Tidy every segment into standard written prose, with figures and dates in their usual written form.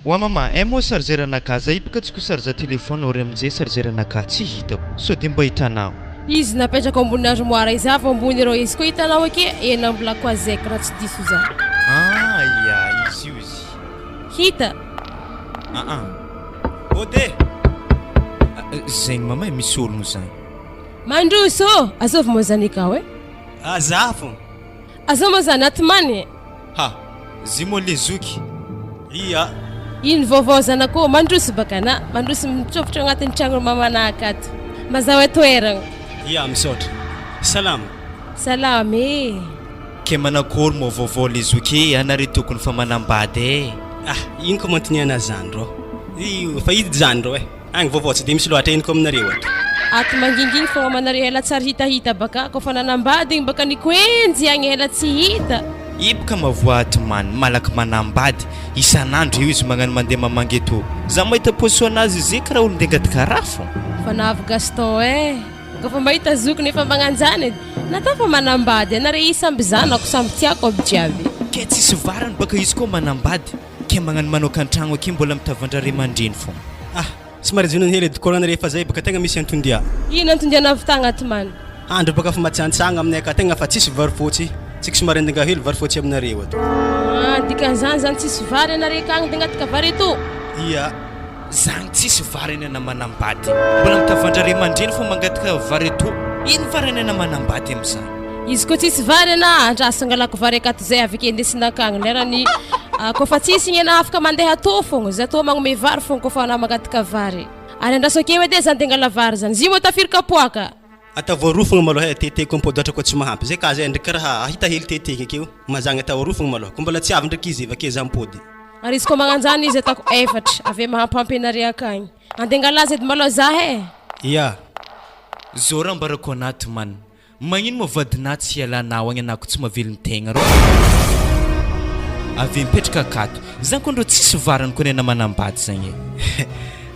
Wa mama, eh moa chargeur anakahy, za io baka tsy ko charge téléphone or amizay chargeur anakahy tsy hitako, sao de mba hitanao. Izy napetrako ambony armoire izy avy ambony ireo izy koa hitanao akia eny am la croisette raha tsy diso za. Ah ya izy io izy. Hita. Ah ah. Ode! Zegny mama e misy ologno zany. Mandroso ô! Azovy moa zany ikao e? Azafo! Azao moa zany Atmany e? Ha! Zy moa le zoky? Ia! Ino vaovao zanako ô? Mandroso baka na mandroso mitsofotro agnatin'ny tragno mamanah akato. Mazao e toeragna. Ia, misaotra. Salama. Salama e! Ke manakory moa vaovao le zoky e? Anare tokony fa manambady e! Ah! Ino ko mantiniana zany rô? Io fa id zany rô e! Agny vaovao tsy de misy loatra henoko aminareo ato. Ato mangingigny fogna manareo ela tsary hitahita baka kofa nanambady igny baka nikoenjy agny ela tsy hita. Hiboka mavoa ato man malaky manambady isan'andro eo izy magnano mandeha mamangy eto za mahita position anazy ze karaha olon-dengadika rafo. Fanavy Gaston eh! Kofa mahita zoky nefa magnanjany edy natao fa manambady anare i samby zanako samby tiako aby jiaby. Kay tsisy varany baka izy koa manambady. Kay magnano manoka antragno aky mbola mitavandra ray aman-dreny fogna. Ah! Somary ajanony hely edy koragna rehefa zay baka tegna misy antondia. Ino antondiana avy tagna aty man? Andro baka fa matsantsagna aminay aka tegna fa tsisy vary fotsy, tsika somary andinga hely vary fotsy aminareo ato. Ah! Dikan'izany zany tsisy vary anare akagny de angataka vary eto? Ia. Zany tsisy vary any ana manambady. Mbola mitavandra ray aman-dreny fô mangataka vary eto. Ino vary any ana manambady amizany? Izy koa tsisy vary ana andraso angalako vary akato zay avy ake indesina akagny lerany kofa tsisy igny ana afaka mandeha atô fogna za tô magnome vary fogna kofa ana mangataka vary ary andraso akeo edy e za nde angala vary zany izy io moa tafiry kapoaka. Atao roa fogna malôha e teteko ampôdy ohatra koa tsy mahampy zay ka zay ndreky karaha ahita hely teteky akeo mazagna atao roa fogna malôha ko mbola tsy avy ndreky izy avake za mipôdy. Ary izy koa magnanjany izy ataoko efatra avy eo mahampampy anare akagny ande angala azy edy malôha za e. Ia. Zao raha ambarako anaty man. Magnino moa vadinà tsy hialanao agny anà ko tsy mahavelon-tegna rô? Avy mipetraka akato. Zany ko ndrô tsisy varany ko ny anà manambady zagny e.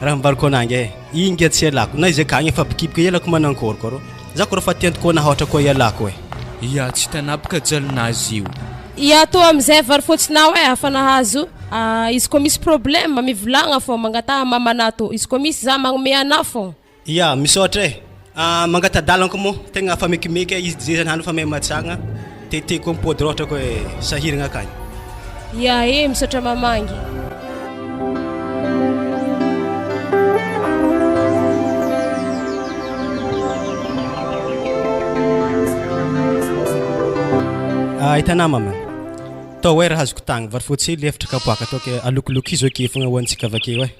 Raha ambarako anà nge, igny nge tsy ialako, na izy akagny efa bikiboka ialako manankôry koa rô. Za ko raha fa tiantoko anà ôhatra koa ialako e. Ya tsy hitanà boka jalinazy io. Ya tô amizay vary fotsinao e afa nahazo izy koa misy problème mivolagna fô mangataha mamanà tô izy koa misy za magnome anà fô. Ya, misaotra e! Mangata-dalana koa moa, tegna fa mekimeky e, izy ze zany hany fa mahay matsagna, tete koa mipody raha ohatra ka hoe sahiragna akagny. Ya e, misaotra mamangy. Hitanà mama, tao e raha azoko tagny, vary fotsy hely efatra kapoaka, ataoko alokolokizo ake fogna hohanintsika avakeo e.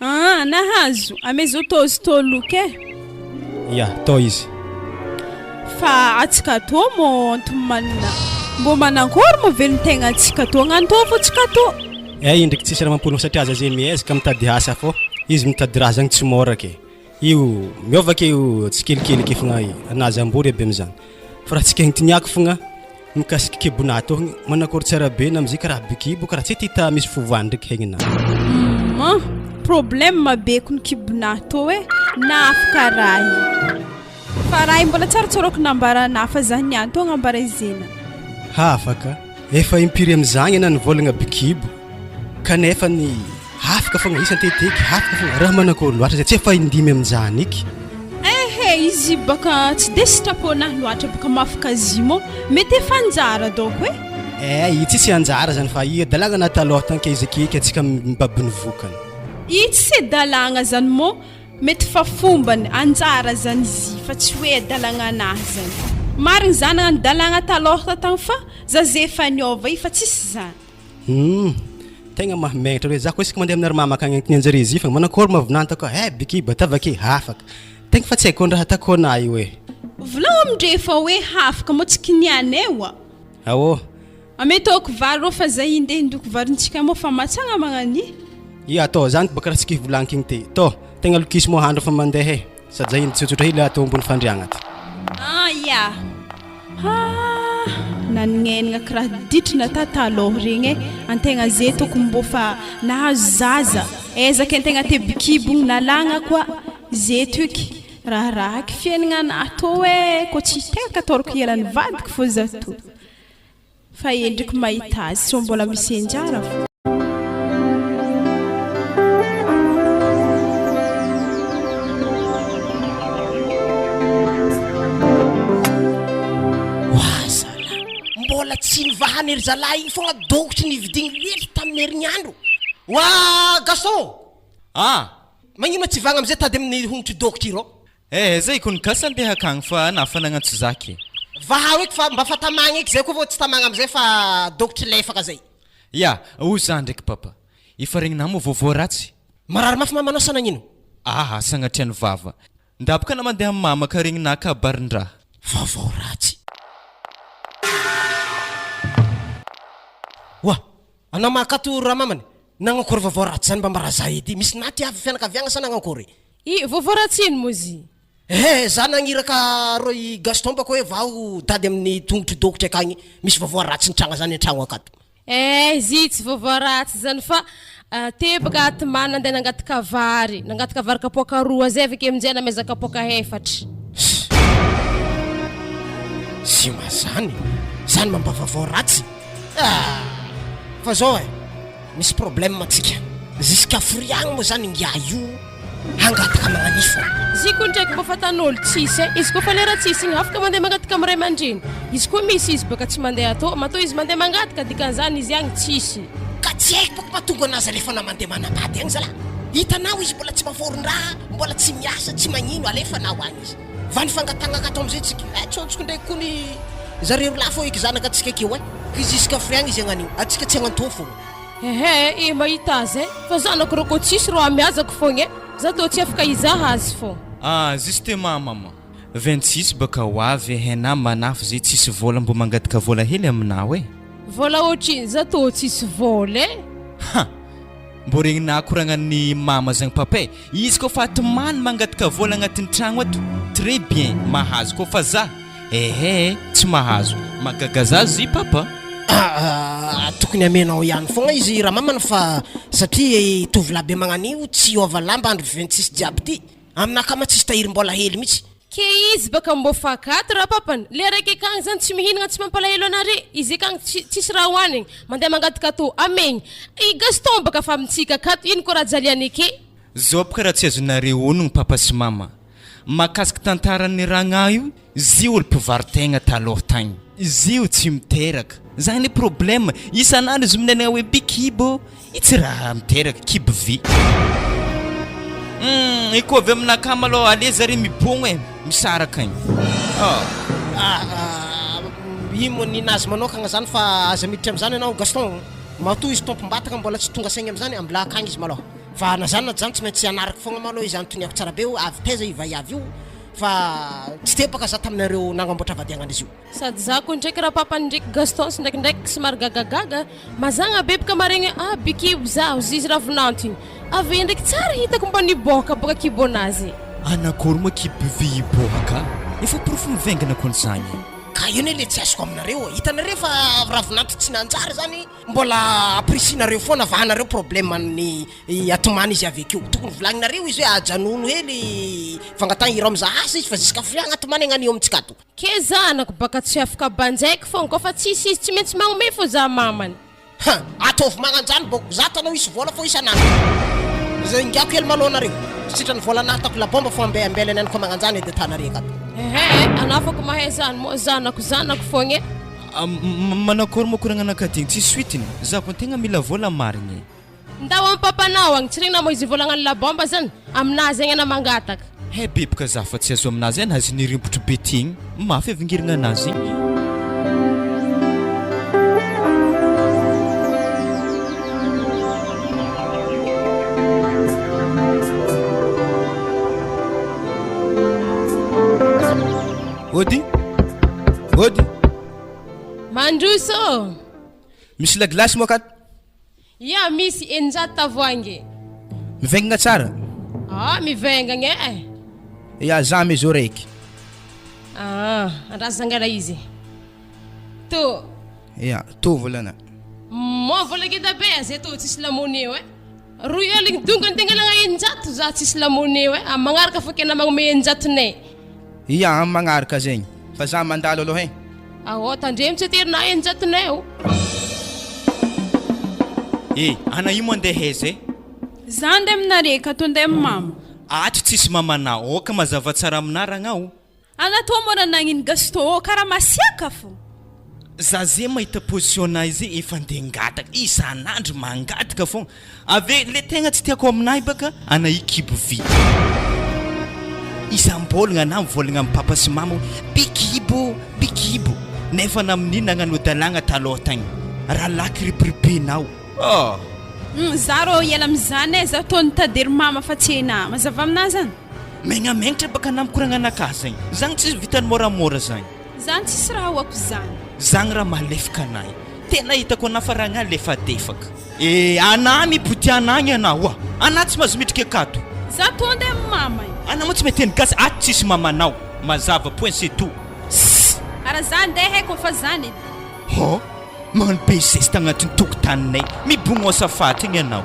Aa nahazo, amezo tô izy tô loky e. Ya, tô izy. Fa atsika tô mô antomanina mbô manankory mô velon-tegna antsika tô agnano tô fô tsika tô. Eh indriky tsisy raha mampologno satria aza ze miezaka mitady asa fô izy mitady raha zagny tsy môra ke io miôva ke io tsikelikely ke fogna anazy ambory aby amizany fa raha tsika agntiniako fogna Mikasiky kibonà tô igny, manakôry tsara be na amizay karaha be kibo karaha tsy hita misy fovany ndraiky hegnina. Humm problème be ko ny kibonà tô e, na afaka raha i. Fa raha i mbola tsara tsôrôko nambaranà fa za niany tô agnambara izena. Hafa ka! Efa impiry amizagny anà nivôlagna be kibo kanefa ny. Afaka fogna isan-teteky, afaka fogna, raha manakôry loatra zay, tsy efa indimy amin'izany eky. Ehe, izy baka tsy de sitraponah loatra baka mafy kazimo, mety efa anjara dônko e. Eh, i tsisy anjara zany fa i adalagna na taloha tanke izy akeky antsika mibaby ny vokany. I tsisy adalagna zany mô, mety fa fombany, anjara zany izy fa tsy hoe adalagnanah zany. Marigny za nagnano dalagna talôha tagny fa za ze efa niôva i fa tsisy zany. Humm tegna mahamegnatra hoe za koa isaka mandeha aminareo mama akagny antinanjare izy fa manakôry ma vinanta koa eh bikiba tavake hafaka tegna fa tsy haiko raha ataoko anah io eh. Volagno amindre fa hoe hafaka moa tsy kinianay oa. Aô. Ametaoko vary rô fa zay indeha hindoko varintsika moa fa matsagna magnania. Ia tô zany baka raha tsy kivolagniko igny ty tô tegna lokiso moa handro fa mandeha eh sady zay tsotsotra hely atao ambony fandriagna ty. Ah ia. Haa nanignenigna kiraha ditry natà talôha regny e, antegna ze tokony mbô fa nahazo zaza, ezaka antegna tebikibogny nalagna koa, ze toky raharaha aky fiaignana anah tô e, kô tsy hiteraka atôroko hiala ny vadiko fô za tô, fa endriko mahita azy sao mbola misy anjara fô. Tsy nivahany ry zalahy igny fogna dôkotry nividigny letry tamin'ny herignandro. Oa Gaston! Ah! Magnino ma tsy vagna amizay tady amin'ny hongotry dôkotry irô? Eh zay ko nikasa andeha akagny fa nafa nagnantso zaka e. Vahao eky fa mba fa tamagna eky zay koa vao tsy tamagna amizay fa dôkotry lefaka zay. Ya, hoy za ndraiky papa. Efa regninà moa vaovao ratsy? Marary mafy mamanao sa nagnino? Aha, sagnatria ny vava. Ndaboka na mandeha am mama ka regninà kabarin-draha. Vaovao ratsy. Oa! Anao mahakato ramamany? Nagnakôry vaovao ratsy zany mba mba raha za edy? Misy naty avy fianakaviagna sa nagnakôry? I, vaovao ratsy ino moa izy? Ehe, za nagniraka rô i Gaston bako hoe vaho tady amin'ny tongotry dôkotry akagny, misy vaovao ratsy nitranga zany an-tragno akato. Eh izy tsy vaovao ratsy zany fa tebaka Atman nandeha nangataka vary, nangataka vary kapoaka roa zay avy ake aminjay nameza kapoaka efatra. Zima zany, zany mba vaovao ratsy ah! Fa zao eh, misy problème tsika, jusqu'à firy agny moa zany ingahy io hangataka magnanifo. Izy koa ndraiky mba fatan'olo tsisy eh, izy koa fa lera tsisy igny afaka mandeha mangataka amin'ny ray aman-dreny, izy koa misy izy baka tsy mandeha atô, matoa izy mandeha mangataka dikan'izany izy agny tsisy. Ka tsy haiko baka mahatonga anazy alefana mandeha manambady agny zalah, hitanao izy mbola tsy mahaforon-draha, mbola tsy miasa, tsy magnino, alefanao agny izy. Va ny fangatahagna akato amizay tsika, eh tsôntsoko ndraiky koa ny zareo roa lahy fô eky zanaka antsika akeo eh, ka jusqu'à firy agny izy agnan'io, antsika tsy agnantô fôgna. Ehe e mahita azy e! Fa zanako rô kô tsisy rô amiazako fogna e! Za tô tsy afaka hizaha azy fô. Ah justement maman, 26 baka ho avy e henà manafo zay tsisy vôla mbô mangataka vôla hely aminao e! Vôla otrino za tô tsisy vôla e! Ha! Mbô regninà koragnan'ny mama zagny papa e! Izy kôfa ato many mangataka vôla agnatin'ny tragno ato très bien mahazo kôfa za ehe tsy mahazo mahagaga za zy papa. Ah tokony amenao ihany fogna izy ramamana fa satria tovolahy be magnan'io tsy hiova lamba andro 26 jiaby ty, aminah kama tsisy tahirim-bola hely mitsy. Ke izy baka mbô fakato ra papany, le araiky akagny zany tsy mihinagna tsy mampalahelo anare, izy akagny tsy tsisy raha hoanigny, mandeha mangataka atô amegny, i Gaston baka fa amintsika akato ino koa raha jaliany eke. Zao boka raha tsy azonareo onogno papa sy mama makasiky tantaran'ny ragnah io zio olo mpivarotegna taloha tagny zio tsy miteraka zany le problème isan'andro izy minenagna hoe be kibo Io tsy raha miteraka kibo vy. Humm io koa avy aminakahy malôha allez zare mibogno e, misaraka igny. Ah. Ah, io moa ninazy manokagna zany fa aza miditra amizany ianao Gaston, matoa izy tompom-batagna mbola tsy tonga saigny amizany ambilà akagny izy malôha, fa na zany na tsy zany tsy maintsy anarako fogna malôha izy antoniako tsara be hoe avy taiza io vaiavy io fa tsy tebaka za taminareo nagnamboatra vadiagnan'izy io. Sady za koa ndraiky raha papany ndraiky Gaston sy ndraikindraiky somary gagagaga mazagna be boka maregny ah be kibo zaho zizy ravinanto igny avy eo ndraiky tsary hitako mba niboaka boka kibonazy. Anakory moa kibo vy hiboaka? Efa porofo mivaingana kony zany e. Ka io ne le tsy azoko aminareo e, hitanareo fa ravinanto tsy nanjary zany mbola apprécie-nareo foana vahanareo problème ny atomany izy avy akeo, tokony volagninareo izy hoe ajanony hely fangatahana hirao mizaha asa izy fa jusqu'à firy agny atomany agnano eo amintsika ato. Ke zanako baka tsy afaka banjaiko fogna koa fa tsisy izy tsy maintsy magnome fô za mamany. Ha! Ataovy magnanjany bôko, za tanao hisy vôla fô isan'andro. Zay ingiako hely malôha nareo. Sitrany vôla natako la bomba fô ambe ambelany any koa magnanjany edy atanare akato. Ehe, anao fô ko mahay zany moa zanako zanako fogna e. Manakôry moa koragna anakaty igny tsisy suite-ny? Za koa tegna mila vôla marigny e. Ndao am papanao agny, tsy regninao moa izy vôlagnany la bomba zany, aminazy agny ana mangataka. He beboka za fa tsy azo aminazy any azy nirimbotry be ty igny, mafy avingirigna anazy igny. Ody! Ody! Mandroso ô! Misy la glace moa akato? Ya misy 600 tavoahangy. Mivaingana tsara? Ah mivaingana eh. Ya za mezo raiky. Ah andraso zangala izy. To. Ya to volana. Moa vola ngeda be zay to tsisy lamony eo eh. Roy aligny donga ny tegna lagna 600 za tsisy lamony eo eh. Am magnaraka fô kena magnome 600 nay. Ya am magnaraka zegny fa za mandalo aloha eh. Aô tandremo tsy aterina eninjatonay o. Eh, ana io mandeha aiza eh? Za ndeha aminare ka to ndeha amy mama. Ato tsisy mamanà, aoka mazava tsara aminà ragnà o. Ana tô mora nagnino Gaston ô, karaha masiaka fô. Za ze mahita position nahy ze efa andeha hangataka, isan'andro mangataka fogna, Ave le tegna tsy tiako aminahy baka ana i kibo vy. Isam-bolagna na mivolagna am papa sy mama hoe be kibo, be kibo nefa na amin'iny nagnano adalagna taloha tagny. Rahalahy kiripiripenao oh! Hum za rô hiala amizany e, za tô nitady ry mama fa tsy enà, mazava aminà zany? Megnamenatra baka anà mikoragna anakahy zegny, zagny tsy vitan'ny môramôra zagny. Zany tsisy raha hoako zany. Zagny raha malefaka anahy. Tena hitako anah fa ragnah lefadefaka. Eh anah mipotiana agny anah oa. Anah tsy mahazo midriky akato. Za tonda am mama e. Anah moa tsy mahay teny gasy ato tsisy mamanao. Mazava point c'est tout. Sss. Ara za andeha e kofa zany edy. Hoo magnano be zesta agnatin'ny tokotaninay. Mibognosa faty igny anao.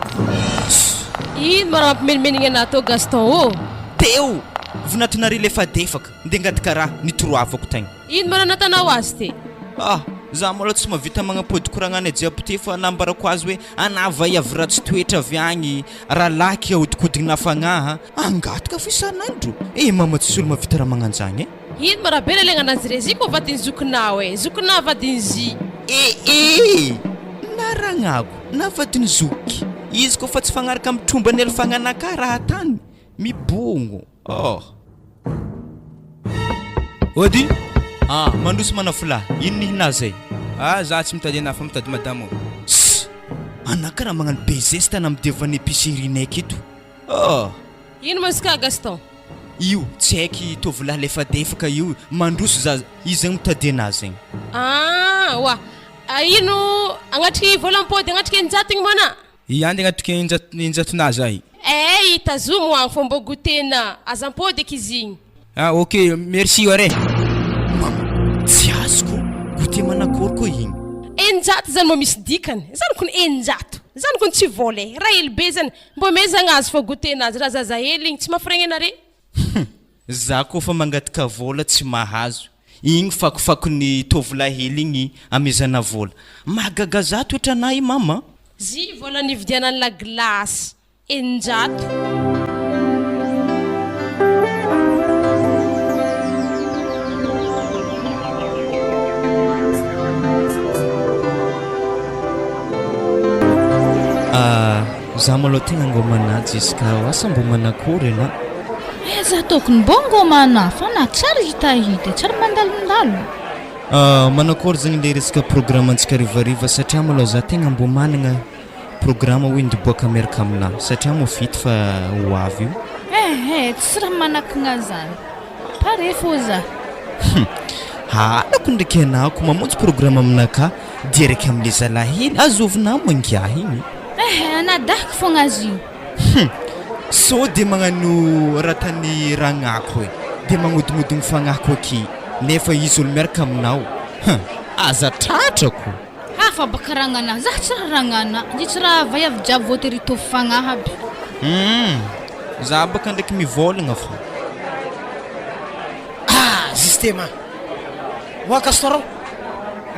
Sss. Ino ma raha mampimenimenigny anah tô Gaston ô? Teo! Vonatonare lefadefaka. Ndeha angataka raha nitoroavako tagny. Ino mba nanatanao azy te? Ah! Za mbola tsy mahavita magnampody koragnana jiaby ty fa nambarako azy hoe anah vaiavy ratsy toetra avy agny, rahalahy ki ahodikodigna fagnaha, angataka fo isan'andro! Eh mama tsisy olo mahavita raha magnanjagny eh! Ino ma raha be lalaigna ananjy re zy ko vadin'i zokinao eh! Zokinao vadin'i zy. Eh eh! Na ragnako na vadin'i zoky, izy koa fa tsy fagnaraka amin'ny tromban'ny alifagnanakahy raha tany, mibongo. Oh! Ody! Ah, mandroso manafolahy, ino nihinà zay? Ah, za tsy mitady anah fa mitady madama ô. Sss! Anah karaha magnano be zesta anah midevant épicerie-nay aketo. Oh! Ino moa izy ka Gaston? Io, tsy haiky tovolahy lefadefaka io, mandroso za, izy zegny mitady anah zegny. Ah, oa! Ino, agnatriky volam-pody agnatriky 600 igny moa anah? I andy agnatriky eninjato-nà zay. Eh tazomo agny fô mbô goûter-na, aza ampody eky izy igny. Ah ok, merci are. Mama, tsy azoko, goûter manakory koa igny? 600 zany mbô misy dikany, zany kony 600, zany kony tsy vôla e, raha hely be zany, mbô mezagna azy fô goûter-na azy, raha zaza hely igny tsy mahafiregny anare. Hum! Za kofa mangataka vôla tsy mahazo, igny fakofakon'ny tovolahy hely igny amezana vôla. Mahagaga za toetranà i mama a! Zy vola nividianany la glace 600. Ah, za malôha tegna ngôma anà Jessica o, asa mbô manakory anà? Eh za tokony mbô ngôma anà fa anà tsary hitahita e, tsary mandalondalo. Ah, manakory zegny le resaka programme antsika harivariva satria malôha za tegna mbô managna programme hoe ndiboaka miaraka aminà satria moa vita fa ho avy io. Eh eh, tsisy raha manakagna zany. Pare fô za. Hum! Halako ndraiky anà ko mamonjy programme aminakà dia raika amle zalahy hely azovina moa ingahy igny. Eh, anadahiko fogna azy io. Hum! Sao dia magnano raha tany ragnako e, dia magnodingodigny fagnahiko aky nefa izy olo miaraka aminao. Hum! Aza tratrako! Hafa baka ragnana, za tsy raha ragnana, ndry tsy raha vaiavy jiaby voatery hitovy fagnahy aby. Hum! Za baka ndraiky mivôlagna fô. Ah! Justement! Oa Gaston rô,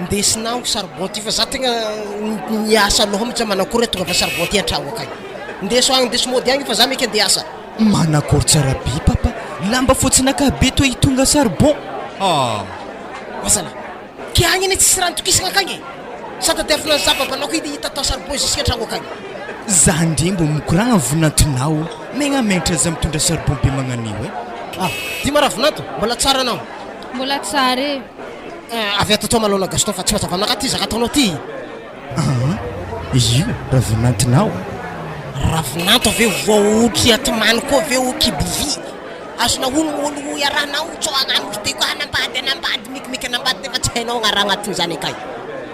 ndesinao charbon ty fa za tegna niasa loha mitsy manakory tonga avy charbon ty antragno akagny. Ndeso agny, ndeso mody agny fa za maiky andeha hiasa. Manakory tsara be papa, lamba fotsinakahy be toa hitonga charbon ah! Oa zalahy, Ke agny anie tsisy rano tokisagna akagny e! Sa tadiavina ny zava-banao ko hitatao charbon jusque an-tragno akagny? Za ndre mbô mikoragna vinantonao, megnamentra za mitondra charbon be magnan'io e! Ah! Dima ravinanto, mbola tsara anao? Mbola tsara e! Eh, avy ato atao malona Gaston fa tsy mazava aminakahy ty zaka ataonao ty! Aa! Io ravinantonao? Ravinanto ve voaotry atomany koa ve o kibo vy? Azonao honogno olo iarahanao tsao agnano ry de ko hanambady hanambady mikimika hanambady nefa tsy hainao gna raha agnatin'izany akay.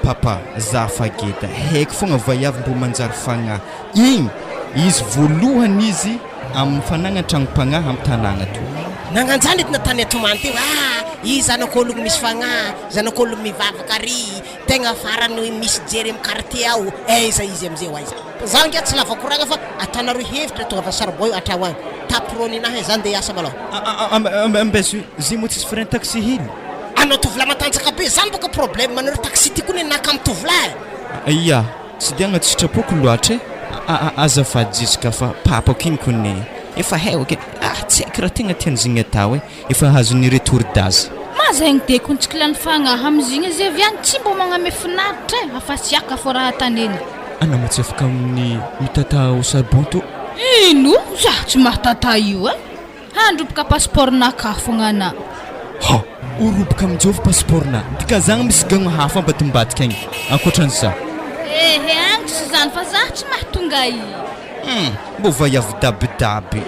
Papa, za fa geda, haiko fogna vaiavy mbô manjary fagnahy igny izy voalohany izy amin'ny fanagna tragnom-pagnahy am tanagna toy. Nagnanjany edy natany atomany teo ah i zanak'ologno misy fagnahy, zanak'ologno mivavaka ary. Tegna farany misy jery am quartier ao aiza izy amizay ho aiza. Za ngia tsy lava koragna fa atanareo hevitra tongava charbon io hatrao agny. Tapirô ninahy e za ndeha hiasa malôha. Ambeso ze moa tsisy frein taxi hely. Anao tovolahy matanjaka be zany boka problème anareo taxi ty koa nenah kamo tovolahy e. Ia, tsy dia agnaty sitrapoko loatra e. Azafady Jessica fa papako igny kony efa hay ok ah tsy haiko raha tegna tian'i zegny atao e. Efa azon'ny retour d'azy. Aza igny de kony tsy kilany fagnahy amizigny izy avy agny tsy mbô magname finaritra e, afa tsy aka fô raha taneny. Ana moa tsy afaka amin'ny mitata au charbon tô? Ino? Za tsy mahatata io e! Handroboka passeport naka fogna ana. Ha! Ho roboka aminjovy passeport na? Dikazagny misy gagno hafa ambadimbadika agny ankoatran'iza. Ehe agny tsy zany fa za tsy mahatonga i. Hum! Mbô vaiavy dabidaby.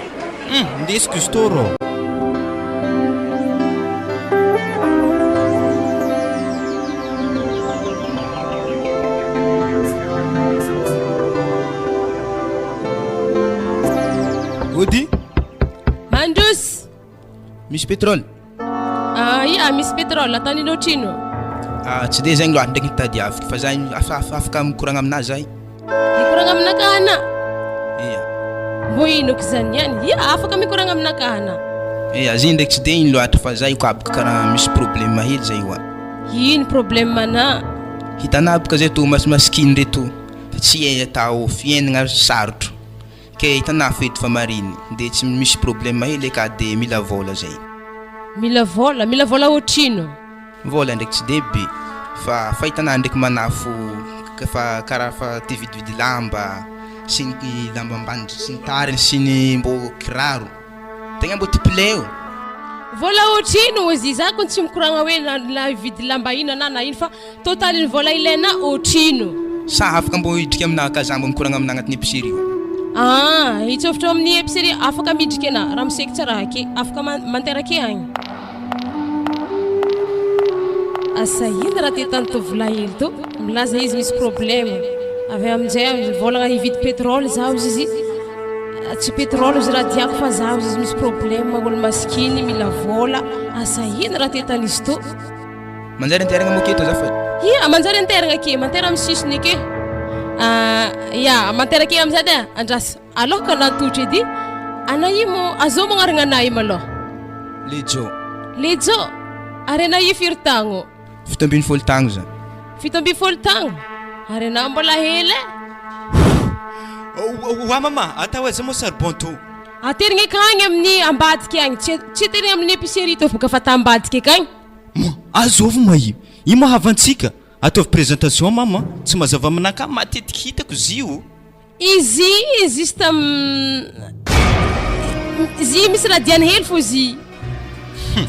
Hum! Ndesiko izy tô rô. Ody. Mandroso. Misy pétrole. Ah, ia, misy pétrole ataon'ino ohatrino? Ah, tsy de zegny loatra ndraiky nitadiaviko fa za afaka mikoragna aminazy za. Mikoragna aminakahy ana? Ia. Mbô ino ko zany ihany? Ia, afaka mikoragna aminakahy ana. Ia, zegny ndraiky tsy de ino loatra fa za io ka aby karaha misy problème hely zay io a. Ino problème ana? Hitanà boka zay tô masimasikiny reto fa tsy hay atao, fiaignana sarotro. Ke hitanà fety fa marigny de tsy misy problème hely eka de mila vôla zay. Mila vôla? Mila vôla ohatrino? Vôla ndraiky tsy de be fa fahitana ndraiky manafo fa karaha fa te hividividy lamba sy ny lamba ambany sy ny tariny sy ny mbô kiraro tegna mbô te pile ô. Vôla ohatrino ozy za kony tsy mikoragna hoe na hividy lamba ino ana na ino fa totalin'ny vôla ilaina ohatrino. Sa afaka mbô hidriky aminà ka za mbô mikoragna aminà agnatin'ny epicerie io. Aa hitsofitra ao amin'ny epicerie afaka midriky ana raha miseky tsara ake afaka manterake agny. Asa ino raha te tany tovolahy hely to? Milaza izy misy problème. Avy amin'izay mivolagna hividy pétrole zaho izy izy. Tsy pétrole izy raha diako fa zaho izy misy problème olo masikiny mila vola. Asa ino raha te tany izy to? Manjary anteragna moa ke to azafady? Ia, manjary anteragna ke, mantera amin'ny sisiny ake. Ia, mantera ake amizay de andraso. Aloha ka natotry edy, ana io mo azao magnaragna ana io malôha? Lejo. Lejo? Ary ana io firy tagno? 17 tagno za. 17 tagno? Ary ana mbola hely e. Oa mama, atao aiza moa charbon to? Aterigna akagny amin'ny ambadika agny, tsy tsy aterigna amin'ny épicerie tô boka fa tambadika akagny. Moa azovy moa io? Io moa havantsika? Ataovy présentation mama, tsy mazava aminakahy matetiky hitako izy io. Izy juste izy misy raha diany hely fô izy. Hum!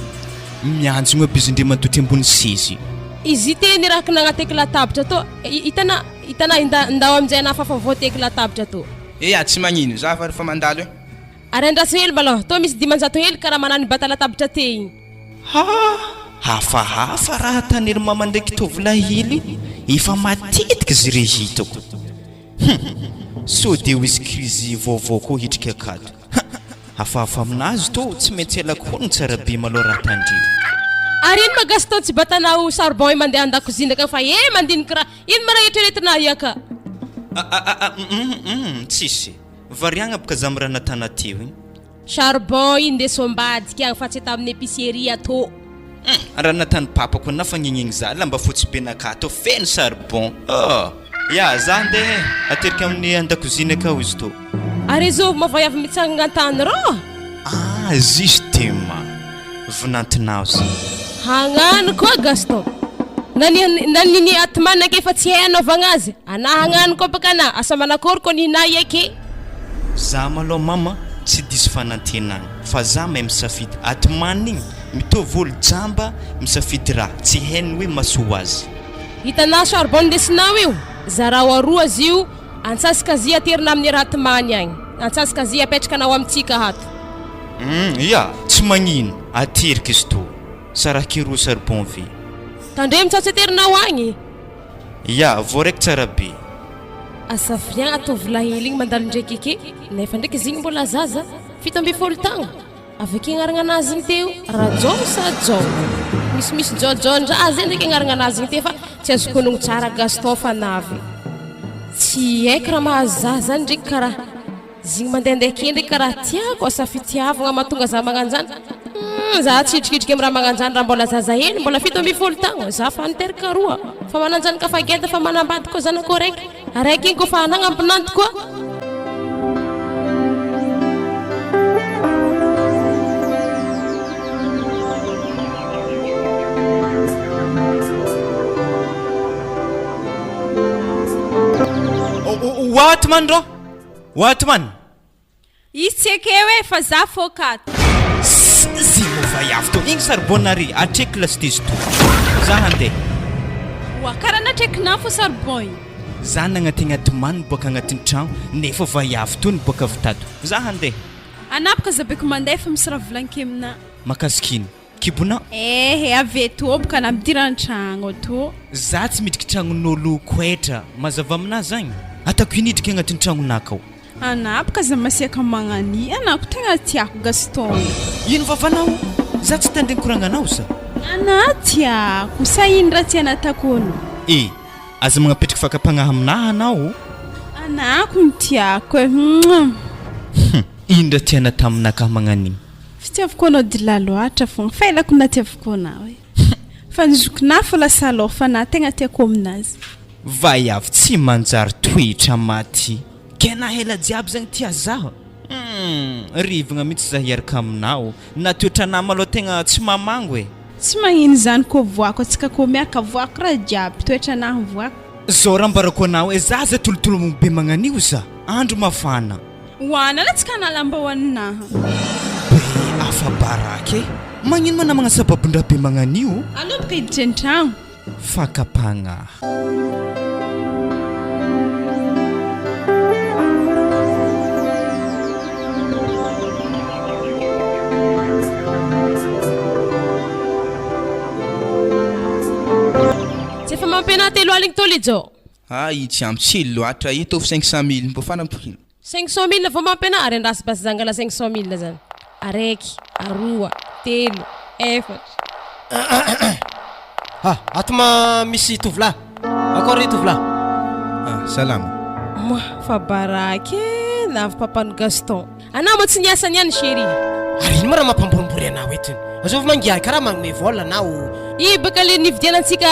Mianjogno aby izy ndre mantotry ambony sezy. Izy te nirahako nagnateky latabatra tô, hitana hitana inda ndao aminjay anah fafa voateky latabatra tô. Eya tsy magnino, za fa refa mandalo e. Ary andraso hely malôha, tô misy 500 hely karaha manano nibata latabatra te igny. Ha! Hafahafa raha tany ry mama ndraiky tovolahy hely io, efa matetiky izy re hitako. Hum! Sao dia ho hisy krizy vaovao koa hitrika akato. Ha! Hafahafa aminazy tô, tsy maintsy alako hono tsara be malôha raha tandremo. Ary ino ma Gaston tsy batanao charbon io mandeha andakozia ndraiky fa eh mandiniky raha ino ma raha eritreretinao io aka. Ah ah ah hum hum tsisy. Variagna boka za am raha natana teo igny. Charbon indeso ambadika agny fa tsy atao amin'ny épicerie atô. Hum, raha natany papako na fagnigny za lamba fotsy be nakahy tô feno charbon oh! Ya, za andeha e, ateriko amin'ny andakoziny akao izy tô. Ary zovy moa vaiavy mitsangana antany rô? Ah, justement, vinantinao zay. Hagnano koa Gaston. Na ny na ny ny Atman ake efa tsy hay anaovagna azy. Anà hagnano koa baka anà, asa manakory koa ny hinà ake. Za malôha mama tsy diso fanantenagna fa za mahay misafidy Atman igny mitovy olo jamba misafidy raha tsy hainy hoe mahasoa azy. Hitanà charbon ndesinao io? Zarao aroa azy io, antsasaka azy aterina amin'ny Ratmany agny, antsasaka azy apetrakanao amintsika ato. Hum ya, tsy magnino, ateriko izy tô. Saraky roa charbon ve? Tandremo sao tsy aterinao agny. Ya, voaraiky tsara be. Asa viens tovolahy hely igny mandalo ndraiky eke, nefa ndraiky izy igny mbola zaza, 17 taogno, avy ake agnarana anazy igny teo Rajao sa Jao? Misimisy jaojaon-draha zay ndraiky agnarana anazy igny teo fa tsy azoko onogno tsara Gaston fa navy. Tsy haiko raha mahazo za zany ndraiky karaha izy igny mandehandeha ake ndraiky karaha tiako, asa fitiavagna mahatonga za magnano zany? Humm za tsy hitrikitriky amy raha magnano zany raha mbola zaza hely, mbola 17 taogno, za fa niteraka roa, fa manan-janaka fa geda fa manambady koa zanako araiky, araiky igny koa fa nagnampinanty koa. Oatman rô! Oatman! Izy tsy ekeo e fa za fô kato. Szy mo vaiavy tô igny charbon ary atreky lasite izy tô. Za handeha. Oa kara natrekinà fô charbon igny. Za nagnategna tomany boaka agnatin'ny tragno nefa vaiavy tô niboaka avy tato. Za handeha. Anà boka za beko mandeha fa misy raha volagniko aminà. Makasiky ino? Kibonà. Ehe avy eto boka anà midira an-tragno ato. Za tsy midriky tragnon'olo koetra mazava aminà zagny. Atako ino hidriky agnatin'ny tragnonà akao. Anah boka aza masiaka magnania anah ko tegna tiako Gaston. Ino vavanao? Za tsy tandrigny koragnanao sa? Anah tiako, sa ino raha tiana atakono? E! Aza magnapetraky fakam-pagnahy aminahy anao. Anah ko no tiako e! Humm. Hum! Ino raha tiana taminakahy magnanigny? Fitiavako anao dila loatra fogna, fa ela ko natiavako anao e. Hum! Fa ny zokinah fô lasa alou fa anah tegna tiako aminazy. Vaiavy tsy manjary toetra maty. Kay na ela jiaby zagny tia zaho humm rivagna mitsy za hiaraka aminao na toetra nama aloha tegna tsy mamango e. Tsy magnino zany kô voako atsika kô miaraka voako raha jiaby toetra nahy voako. Zao raha ambarako anao e za aza tolotolomogno be magnanio za andro mafana. Hoanana atsika hanala mba hoaninaha. Be afa-baraka e! Magnino ma namagna sababon-draha be magnanio? Aleo boka hiditra an-tragno. Fakam-pagnahy. Tsy efa mampianà 30 tô Lijo? Hay tsy ampy tsy hely loatra, eto 500 mille mbô fanampiny. 500 mille vao mampianà ary andraso basy zangala 500 mille zany. Araiky, aroa, telo, efatra. Ha, ato ma misy tovolahy. Akôry ry tovolahy? Ah, salama. Moa fa baraka e, navy papan'i Gaston. Anao moa tsy niasa niany chérie. Ary ino ma raha mampamborimbory anao eto iny? Azovy ma ngiahy karaha magnome vola anao. I baka le nividianantsika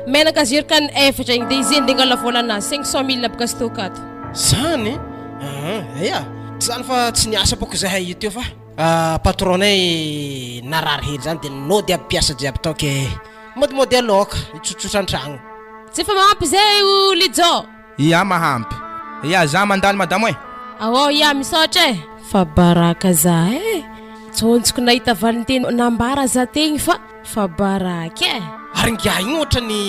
menaka jerrycan efatra igny de izy eny de angala vola anazy 500 mille aby Gaston kato. Zany? Aa ya, tsy zany fa tsy niasa bôka zahay io teo fa patron-nay narary hely zany de nody aby mpiasa jiaby tao ke modimody aloka hitsotsotra an-tragno. Tsy efa mahampy zay o Lijo? Ya mahampy. Ya za mandalo madamo e! Ao ya misaotra e! Fa baraka za e! Tsontsoko nahita valinteny nambara za tegny fa fa baraka e! Ary ngiahy igny ohatrany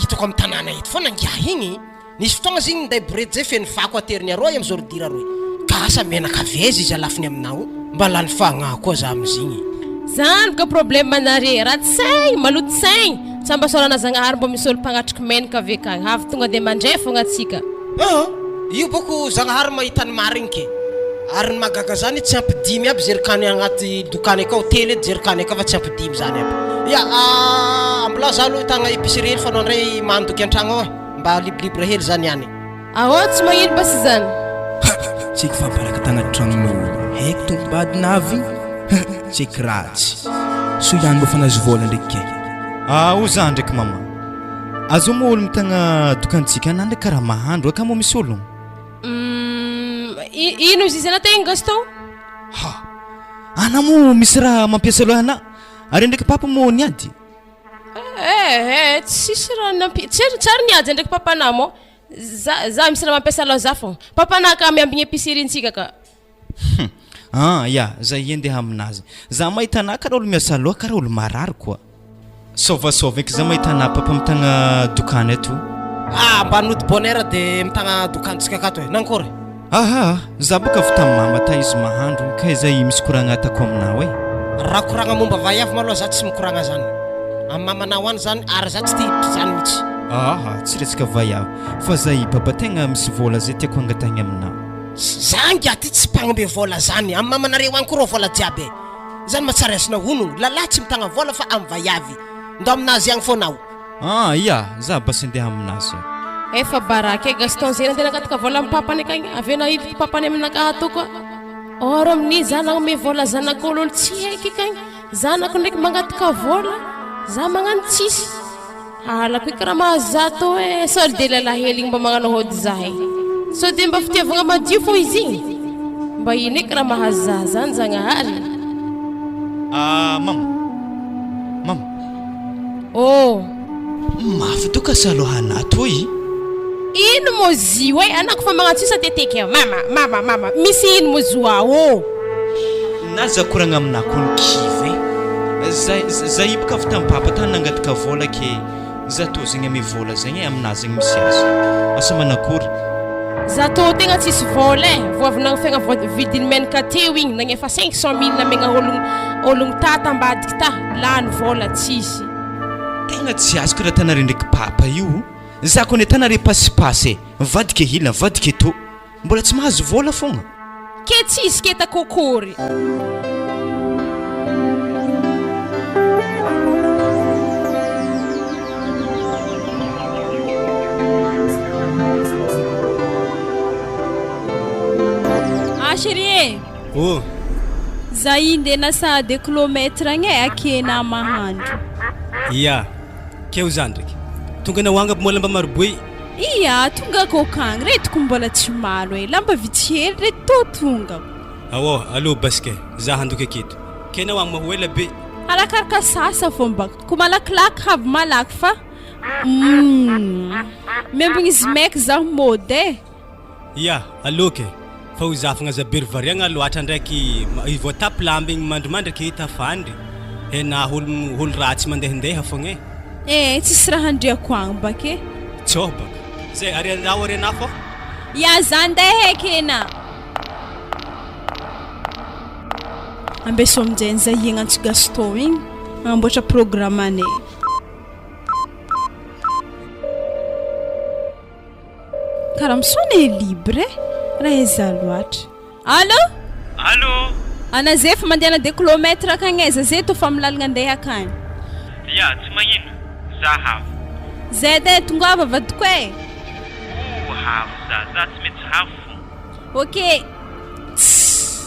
hitako am tanàna eto foana ngiahy igny. Nisy fotoagna izy igny ninday borety zay feno fako ateriny aroa amy ordure aroy. Ka asa menaka avy aiza izy alafiny aminao? Mba lany fagnahy koa za amizigny. Zany ka problème nare, ratsy saigny, maloto saigny, tsa mba saorana Zagnahary mbô misy olo mpagnatriky menaka avy akagny, avy tonga de mandray fogna atsika. Aa! Io boko Zagnahary mahita ny marigny ke! Ary ny mahagaga zany tsy ampy dimy aby zerikany agnaty dokany akao, telo edy zerikany akao fa tsy ampy dimy zany aby. Ya! Ambilao za aloha hitagna epicerie hely fa anao ndray mandoky antragno ao e! Mba libre libre hely zany any. Ahô tsy magnino basy zany. Ha! Tsaiky fa baraka tagnaty tragnon'olo haiko tompom-badina avy ha! Tsaiky ratsy. Soa ihany mbô fa nahazo vôla ndraiky kay. Ao za ndraiky mama. Azao moa olo mitagna dokantsika ana ndraiky karaha mahandro aka moa misy ologno. Humm ino izy izy ana tegna Gaston? Ha! Ana moa misy raha mampiasa loha ana ary ndraiky papa moa niady. Eh eh tsisy raha nampi tsy ary tsy ary niady ndraiky papanah mô za za misy raha mampiasa loha za fô papanah ka miambigny épicerie ntsika ka. Hum ah ya za ie ndeha aminazy za mahita anah karaha olo miasa loha karaha olo marary koa. Saovasôva eky za mahita anah papa mitagna dokany ato. Ah mba nody bonne heure de mitagna dokantsika akato e nankôry? Aha, za boka avy tam mama ta izy mahandro kay zay misy koragna atako aminao e. Raha koragna momba vaiavy maloha za tsy mikoragna zany am mamanao any zany ary za tsy te hiditra zany mitsy. Aha, tsy resaka vaiavy fa zay baba tegna misy vôla zay tiako angatahigny aminao. Za ngiahy ty tsy mpagnombe vôla zany, am mamanareo any koa rô vôla jiaby e. Zany ma tsary azonao honogno, lalahy tsy mitagna vôla fa am vaiavy. Ndao aminazy agny fôna aho. Ah ia, za basy andeha aminazy. Efa baraka e Gaston zay nandeha nangataka vola am papany akagny avy eo nahidiko papany aminakahy ato koa or amin'ny za nagnome vola zanak'olo olo tsy haiky akagny zanako ndraiky mangataka vola za magnano tsisy halako eky raha mahazo za tô e sao de lalahelo igny mba magnano hody zahay sao de mba fitiavagna madio fô izy igny mba ino eky raha mahazo za zany zagnahary. Ah mama mama. Oh! Mafy toka sa aloha anaty hoy. Ino moa zio e, anao kofa magnantso isa teteky eo, mama, mama, mama, misy ino moa zio ao ô? Na za koragna aminà kony kivy e, za za io boka avy tam papa tany nangataka vôla ke za tô zegny ame vôla zegny e aminà zegny misy azy, asa manakory? Za tô tegna tsisy vôla e, vô avy nagnafegna vôla vidin'ny menaka teo igny, nagnefa 500 mille namegna ôlogno ôlogno tata ambadiky ta, lany vôla tsisy. Tegna tsy azoko raha tanare ndraiky papa io. Za ko ne tana re pasipasy e, mivadika hila mivadika eto, mbola tsy mahazo vola fogna. Ke tsisy ke takokory. Ah chérie e! Oh! Za inde nasa deux kilomètre agny e akena mahandro. Ia! Keo zandriky. Tonga anao agny aby moa lamba maro boe. Ia, tongako akagny reto ko mbola tsy malo e, lamba vitsy hely reto tô tongako. Aô, alou basy ke, za handoky aketo. Ke anao agny moa ho ela be. Arakaraka sasa fô mba ko malakilaky havy malaky fa humm miambigny izy maiky zaho mody e. Ia, aloka e! Fa ho zafigna aza be ry variagna loatra ndraiky i voatapy lamba igny mandrimandry ake tafandry he na olo olo ratsy mandehandeha fogna e! Eh, tsisy raha andriako agny baka e! Tsôh baka! Zay, ary anao ary anah fô! Ia, za andeha eky ena! Ambeso aminjay ny zay hiagnantso Gaston igny hagnamboatra programme-nay. Kara misaona e libre e, raha aiza loatra. Allo! Allo! Ana ze fa mandehana deux kilomètre akagny aiza ze tô fa amy lalagna andeha akagny. Ya, tsy magnino, za havo. Zay edy e, tongava vadiko e! Oh, havo za, za tsy maintsy havo fô. Ok. Tssy!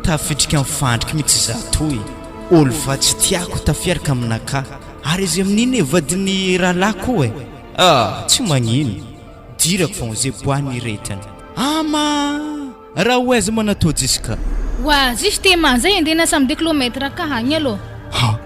Tafidrika am fandriky mitsy za toy, olo fa tsy tiako tafiaraka aminakahy, ary izy amin'iny e vadin'ny rahalahiko e! Ah! Tsy magnino, dirako fogna ze bois nirehetany. Ama! Raha ho aiza manatô Jessica? Wa, justement, zay andeha samy deux kilomètre ka agny aloha. Ha!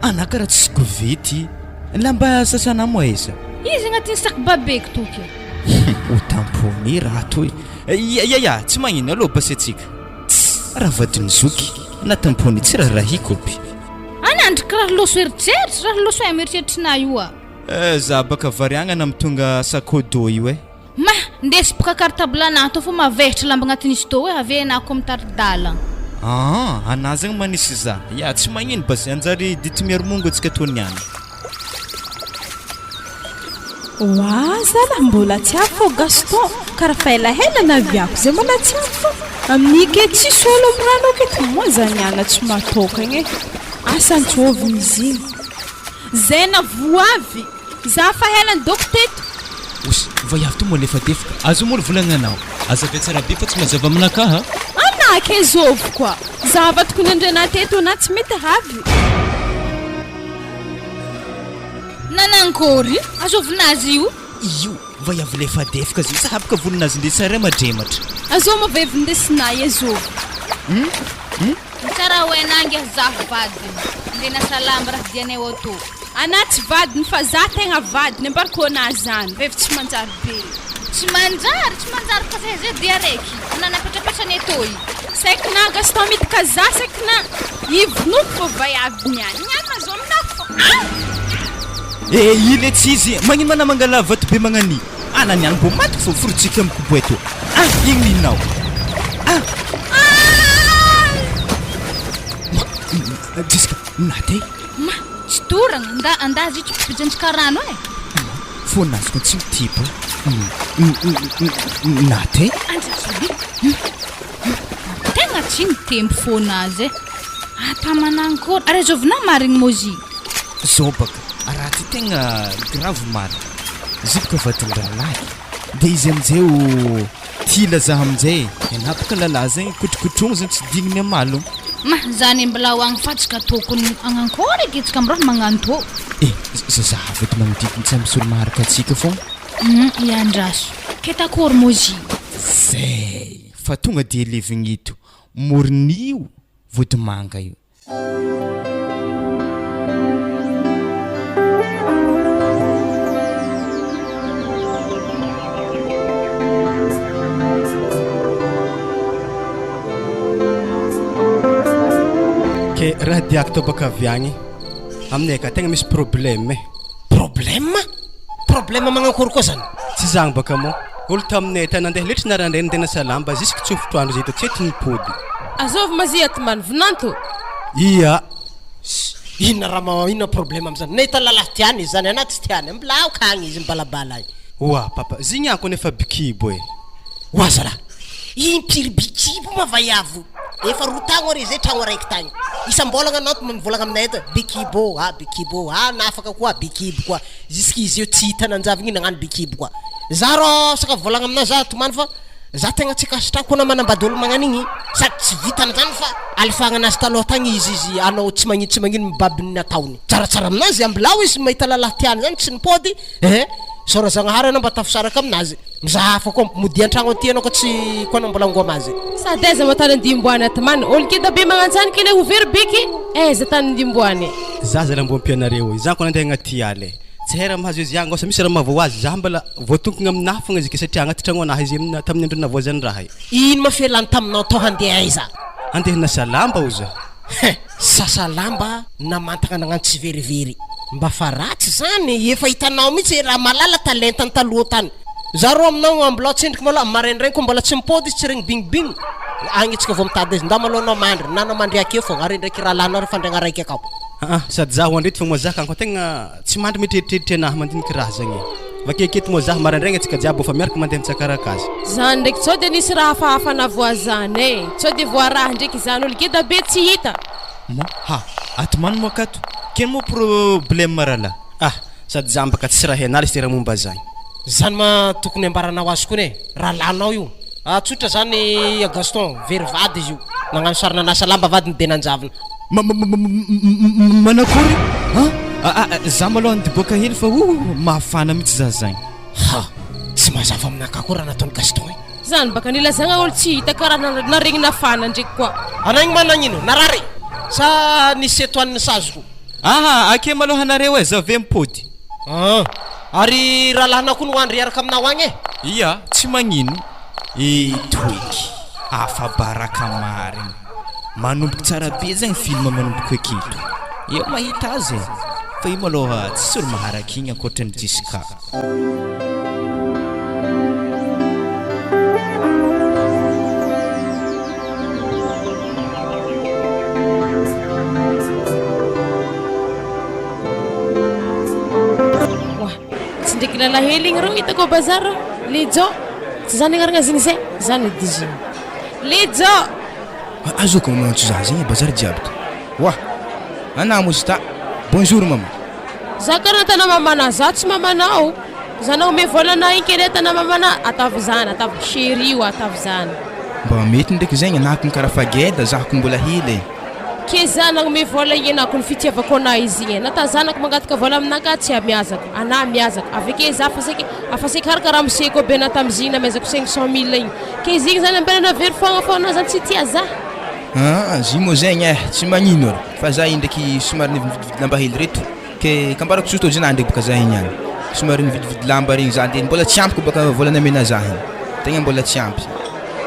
Anà karaha tsisy kovety, lamba sasanà moa aiza? Izy agnatin'ny sac babeko toky. Hum! Ho tamponé raha toy. Ya ya ya, tsy magnino, alô basy antsika. Tss! Raha vadin'i zoky, na tamponé tsy raharahiko aby. Anà ndry kiraha loso eritreritry, raha loso aim eritreritrinà io a. Eh za baka variagna na mitonga sac au dos io eh. Ma, ndesy boka cartable anah tô fô mavesatra lamba agnatin'izy tô e, avy enah ko mitari-dalagna. Aa, anah zegny manisy za. Ya, tsy magnino base, anjary dity miaro-mongo antsika tô niany. Oa zalah mbola tsy avy fô Gaston, kara fa elahela naviako zay mbola tsy avy fô, amin'io ke tsisy olo am rano aketo moa za niala tsy matôkagna e, asa antsôvina izy igny. Zay na voavy, za fa ela nidoko teto. Osy, vaiavy to malefadefaka, azo moa ny volagnanao? Azavay tsara be fa tsy mazava aminakahy a! Anah ke zôvy koa, za va tokony andriana teto anah tsy mety havy. Nanankory? Azovinazy io? Io, vaiavy lefadefaka zay, sahaboka volon'azy nde tsaramadrematra. Azô moa vaiavy ndesinay e zôvy. Hum? Hum? Tsara ho hainà ngiah zaho vadiny. Ndeha nasa lamba raha dianay auto. Anà tsy vadiny fa za tegna vadiny ambarako anà zany vevy tsy manjary be. Tsy manjary, tsy manjary fa zay zay dia araiky. Anà napetrapetrany etoy. Saiky na Gaston midika za saiky na i vonoiko fô vaiavy niany. Niany mazoa aminà fô ah! Eh i le tsy izy, magnino ma anà mangala vato be magnani? Ana niany mbô maty fô forotsika am koboe tô. Ah igny ninao. Ah! Ma, Jessica, naty e. Ma, tsy doragna, nda anda zitry bijanjika rano e. Ma, fô nazoko tsy mitibo. Naty e. Andraso e. Tegna tsy mitempo fônazy e. Ata manankory, ary azovina marigny môzy. Zao baka, raha ty tegna grave marigny. Ziboka vadin-drahalahy. De izy aminjay ô tia laza aminjay e. Enà baka lalahy zegny kotrokotrogno zegny tsy digniny amalogno. Ma, zany mbola ho agny fa tsika tokony agnankory eky tsika miraha magnano tô. Eh, zazavy eto magnodidiny tsy misy olo maharaka antsika fogna. Hum, iandraso. Ke takory môzy. Zay! Fa tonga de levigny eto moron'io vodimanga io. Raha diako tao baka avy agny, aminay aka tegna misy problème e. Problème? Problème magnankory koa zany? Tsy zagny baka moa, olo taminay tany nandeha letry narandraigny nandeha nasa lamba jusque tsofotr'andro zay tsy ety nipody. Azovy ma zia ty man vinanto? Ia. Inona raha ma inona problème amizany? Nahita lalahy tiany izy zany anah tsy tiany, mbola aoka agny izy mibalabala agny. Oa papa, zigny ako nefa bikibo e. Oa zalahy, impiry bikibo ma vaiavo? Efa roa tagno are zay tragno araiky tagny. Isam-bolagna anao mivolagna aminay eto, bikibo ah bikibo ah nafaka koa bikibo koa. Jusque izy eo tsy hita nanjavogna iny nagnano bikibo koa. Za rô afaka volagna aminao za tomany fa za tegna tsy ankasitrahako anao manambady olo magnano igny sady tsy vitan'izany fa alefagna anazy taloha tagny izy izy anao tsy magnino tsy magnino mibaby ny nataony. Tsaratsara aminazy ambilao izy mahita lalahy tiany zany tsy nipody eh isaora Zagnahary anao mba tafisaraka aminazy. Mizaha hafa koa modia antragno aty anao ka tsy ko anao mbola ngôma azy. Sady aiza moa tany andimboany aty man olo keda be magnanjany kele ho very beky aiza tany ndimboany. Za zala mbo ampianareo e, za ko nandeha agnaty ala e, tsy hay raha mahazo izy agny, asa misy raha mahavoa azy, za mbala voatonkogna aminahy fogna izy ke satria agnaty tragno anahy izy amina tamin'ny andro nahavoazany raha e. Ino ma fialany taminao tao handeha aiza? Andeha hanasa lamba oza. Hein! Sasa lamba namantagna nagnano tsiverivery. Mba fa ratsy zany, efa hitanao mihitsy e Ramalala talentany taloha tany. Za rô aminao ambilao tsendriky malôha am maraindraigny koa mbola tsy mipody izy tsy regny bingbing agny tsika vao mitady azy ndao malôha anao mandry na anao mandry akeo fogna ary ndraiky rahalahinao refa andragna araiky akao. Aa sady za ho andreto fa moa za kanko tegna tsy mandry mieritreritreritra anahy mandiniky raha zagny e. Vakeo aketo moa za maraindraigny atsika jiaby efa miaraka mandeha mitsakaraka azy. Zany ndraiky sao dia nisy raha hafahafa navoazana e! Sao dia voaraha ndraiky izany olo geda be tsy hita. Mo ha! Ato mano moa akato? K'ino moa problème rahalahy? Ah! Sady za mbaka tsy raha hianara izy raha momba zany. Zany ma tokony ambaranao azy kony e! Rahalahinao io. Ah tsotra zany Gaston, very vady izy io. Nagnano sary nanasa lamba vadiny de nanjavona. Manakory an? Za malôha nidoboka hely fa oh mafana mihitsy za zagny. Ha! Tsy mazava aminakahy koa raha nataon'i Gaston e. Zany baka nilazagna olo tsy hita karaha naregny nafana ndreky koa. Anao igny ma nagnino? Narary? Sa nisy setoan'ny sazoko? Aha, ake malôha nareo e, za ve mipody. An! Ary rahalahinao koa no andry hiaraka aminao agny e? Ia, tsy magnino. Eto eky, afa-baraka marigny. Manomboka tsara be zegny film manomboka aketo. Eo mahita azy e. Fa io malôha tsisy olo maharaka igny ankoatran'i Jessica. Oa, tsy ndraiky lalahelo igny rô hitako à bazar rô. Lejo, tsy zany agnarana izy igny zay, zany edy izy igny. Lejo! Azoko magnantso za zegny bazary jiaby to. Oa! Anah moa izy ta. Bonjour mama. Za karaha tana mamana, za tsy mamanao. Za nagnomey vola anah igny kele tana mamana, ataovy zany, ataovy chérie oa, ataovy zany. Mba mety ndraiky zegny, anah kony karaha fa geda, za kony mbola hely e. Ke za nagnome vola igny anah kony fitiavako anah izy igny e, na ta zanako mangataka vola aminah ka tsy amiazako, anah miazaka, aveke za fa saika afa saika araka ramoseko aby anah tamizigny namezako 500 mille igny, ke izy igny zany ambela navery foagna fô anah zany tsy tia za. Aa zy moa zegny eh, tsy magnino ary fa za igny ndraiky somary nividividy lamba hely reto ke kambarako tsotra ozy na ndraiky baka za igny ihany somary nividividy lamba regny za de mbola tsy ampy ko baka vola namena za igny tegna mbola tsy ampy.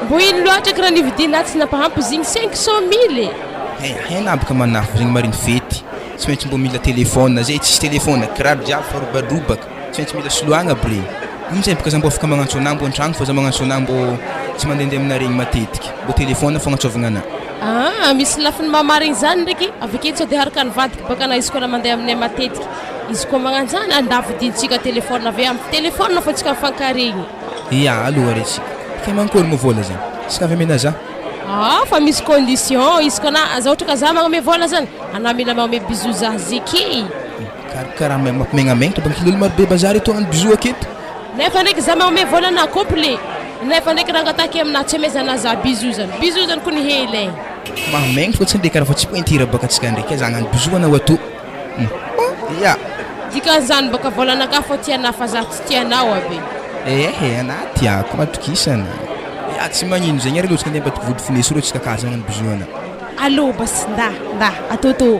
Mbô ino loatra kiraha nividiana tsy nampahampy zigny 500 mille e. He hena aby ka manafo zegny marigny fety tsy maintsy mbô mila telephone zay tsisy telephone kiraro jiaby fa robadrobaka tsy maintsy mila soloagna aby regny amizay baka za mbô afaka magnantso anah mbô antragno fa za magnantso anah mbô tsy mandehandeha aminah regny matetiky mbô telephone fagnantsôvagna anah. Aa misy lafiny mahamarigny zany ndraiky aveke sao de haraka ny vadiko baka na izy koa na mandeha aminay matetiky izy koa magnanjany andà vidintsika telephone avy amy telephone fô tsika mifankaregny. Ia aloha re tsy fa mankory moa vola zany tsy avy amena za. Aa fa misy condition izy koa na za ohatra ka za magnome vola zany anà mila magnome bisou za zeky. Karakaraha mampimegnamegna to banky olo maro be bazary eto hagnano bisou aketo. Nefa ndraiky za magnome vola anà complet nefa ndraiky raha angataky aminà tsy amezanà za bisou zany bisou zany kony hely e. Mahamegna fa tsy ndeha karaha fa tsy pointure baka antsika ndraiky za hagnano bisou anao ato. Ya. Dikan'izany baka volanakahy fô tianà fa za tsy tianao aby. Ehe anà tiako matokisana. Ya tsy magnino zegny ary aloha tsika ndeha ambadiky vody fonesy reo tsika ka aza hagnano bisou anà. Allo basy nda nda atôtô.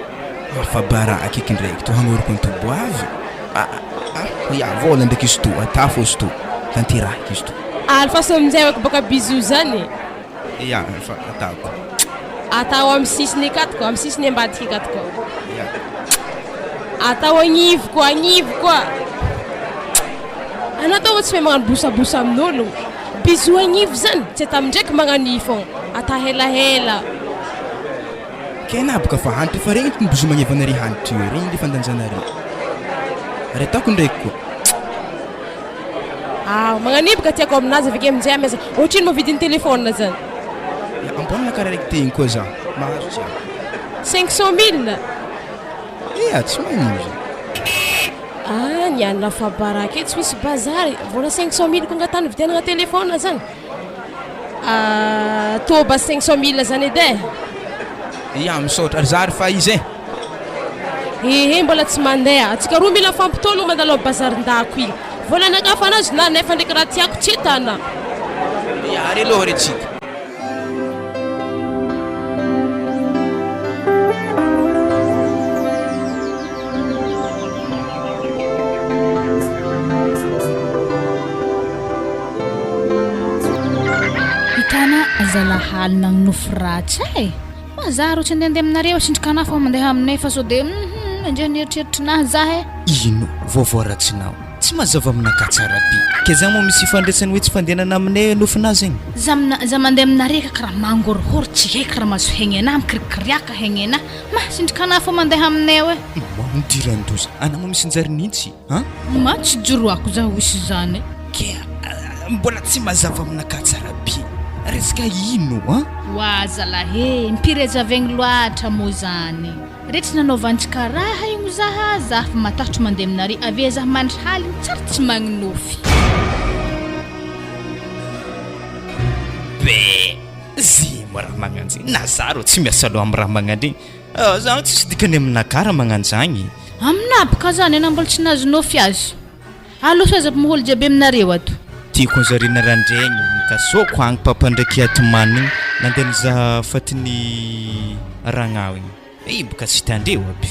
Afa-baraka eky ndraiky to hagnoriko ny toboavy ah ah ya vôla ndraiky izy to atafo izy to tanterahiko izy to. Alefaso aminjay ako baka bisou zany e. Ya fa atako. Atao amin'ny sisiny akato koa, amin'ny sisiny ambadika akato koa. Atao agnivo koa, agnivo koa. Anao tô tsy mahay magnano bosabosa amin'olo. Bisous agnivo zany, tsy atao amindraiky magnano i fogna. Atao helahela. Kena boka fa hanitra fa regny tokony bisous magneva anare hanitra io e, regny le fandanjanare. Ary ataoko ndraiky koa. Ah, magnano ino boka tiako aminazy avy ake aminjay amaiza. Ohatrino moa vidin'ny téléphone zany? Ya, ambonina karaha raiky te igny koa za, mahazo jiaby. 500 mille? Ia, tsy magnino zany. Ah, ny an'i Rafabaraka io tsy misy bazary, vola 500 mille ko angatahany vidianana téléphone zany. Ah, toba 500 mille zany edy e. Ia, misaotra ry za ry fa izy e. Ehe, mbola tsy mandeha. Antsika roa mila mifampitaona mandalo amin'ny bazarin-dako iny. Vola nangafa anazy na nefa ndraiky raha tiako tsy hitana. Ia, ary aloha re tsika. Hitana zalahaly nagnonofy ratsy e! Ma za rô tsy andehandeha aminareo asindrika anah fa mandeha aminay fa sao de hum andeha ny eritreritrinahy za e! Ino vaovao ratsinao? Tsy mazava aminakahy tsara be. Ke zany moa misy ifandraisany hoe tsy fandehanana aminay nofinah zegny? Za mina za mandeha aminare ka karaha mangorohoro tsy haiko raha mahazo hegny anah mikirikiriaka hegny anah ma asindrika anah fô mandeha aminay eo e! Ma nidiran-doza, anah moa misy njary nintsy an? Ma tsy joroako za hoisy zany e! Ke mbola tsy mazava aminakahy tsara be. Resaka ino an? Oa zalahy e! Impiry azavaigny loatra moa zany? Re tsy nanaovantsika raha igny zaha, zah fa matahotro mandeha aminare avia zah mandry haligny tsary tsy magnonofy. Be! Ze moa raha magnanjegny, na za rô tsy miasa loha am raha magnandregny, za tsisy dikany aminakahy raha magnanjagny. Aminah boka zany anah mbola tsy nahazo nofy azy. Aloso aza mpimoholy jiaby aminareo ato. Tiako anzare narandraigny nikasoako agny papa ndraiky Atman igny nandeha nizaha fatin'i Ragnao igny. Ih boka tsy hitandreo aby.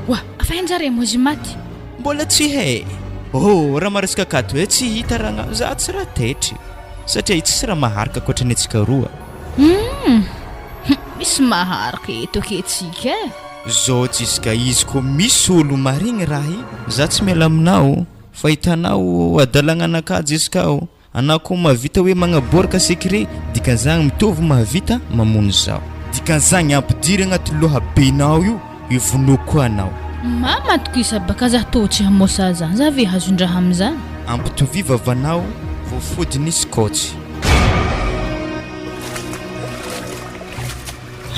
Oa, fa hain-jare moa izy maty? Mbola tsy hay. Oh, raha maresaka akato eh tsy hita Ragnao, za tsy raha taitry satria i tsisy raha maharaka ankoatra ny antsika roa. Hum, misy maharaka eto ake tsika eh. Zao tsisy ka izy ko misy olo marigny raha i za tsy miala aminao fa hitanao adalagna anakahy Jessica o anao ko mahavita hoe magnaboaraka secret dikan'zagny mitovy mahavita mamono zaho dikan'zagny ampidiry agnaty loha benao io hivonoako koa anao. Ma matokisa baka za tô tsy hamosa za za ve hazondraha amizany. Ampitovia vavanao voafodin'ny scotch.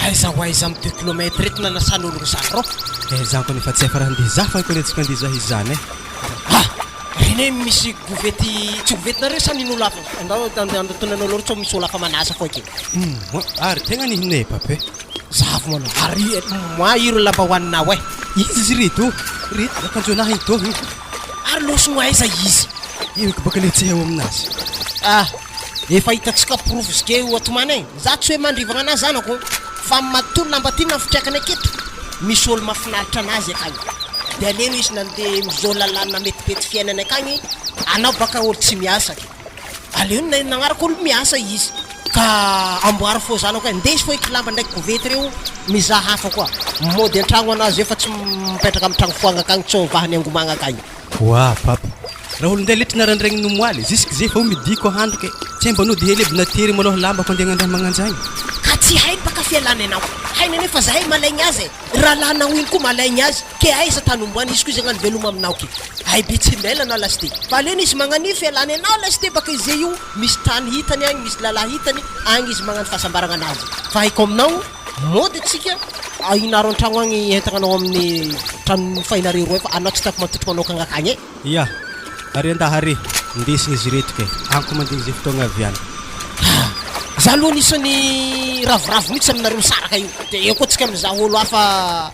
Aiza ho aiza amin'ny deux kilomètre eto nanasan'ologno zany rô? Eh zany koa nefa tsy hay fa raha handeha hizaha fa aiko anie tsika handeha hizaha izany eh. Ah! Reny hoe misy govety, tsy govetinareo sa nin'olo hafa? Andao antonanao aloha sao misy olo hafa manasa fô aky. Hum ary tegna nihinay pape. Zavo malôha ary moi iro lamba hoaninao eh. Iza izy ireto? Reto akanjonahy ito io. Ary lôsogno aiza izy? Io baka le tsy hay ao aminazy. Ah! Efa hitantsika porofo zge io Atomany e! Za tsy hoe mandrivagna anazy zanako fa matoa lamba ty nafitriakany aketo misy olo mafinaritra anazy akagny de aleo izy nande mizô lalana metimety fiainany akagny anao baka olo tsy miasa ke aleo nagnaraka olo miasa izy ka amboary fô zanako e ndesy fô eky lamba ndraiky kovety reo mizaha hafa koa mody antragno anazy zay fa tsy mipetraka amy tragno foagna akagny tsô vahany angomagna akagny. Oa papa, raha olon-day letry narandraigny nomoaly, jusque zay vao midi ko handroka e, tsy mba nody hely aby natery malôha lambako andeha agnandraha magnanjagny. Ka tsy hainy baka fialany anao, hainy anefa zahay malaigny azy e, rahalahinao iny koa malaigny azy, ke aiza tany omboany izy koa izy agnano veloma aminao ke, hay be tsy mela anao lasite, fa aleony izy magnanio fialany anao lasite baka ize io misy tany hitany agny misy lalahy hitany agny izy magnano fahasambaragna anazy, fa haiko aminao mody atsika ahinaro antragno agny entagna anao amin'ny trano fahinareo roe fa anao tsy tiako matotro manokagna akagny e. Ia, ary andaha re, ndesigny izy ireto kay, amiko mandigny izay fotoagna avy any. Ha! Za aloha anisan'ny ravoravo mihitsy aminareo misaraka io, de eo koa tsika mizaha olo hafa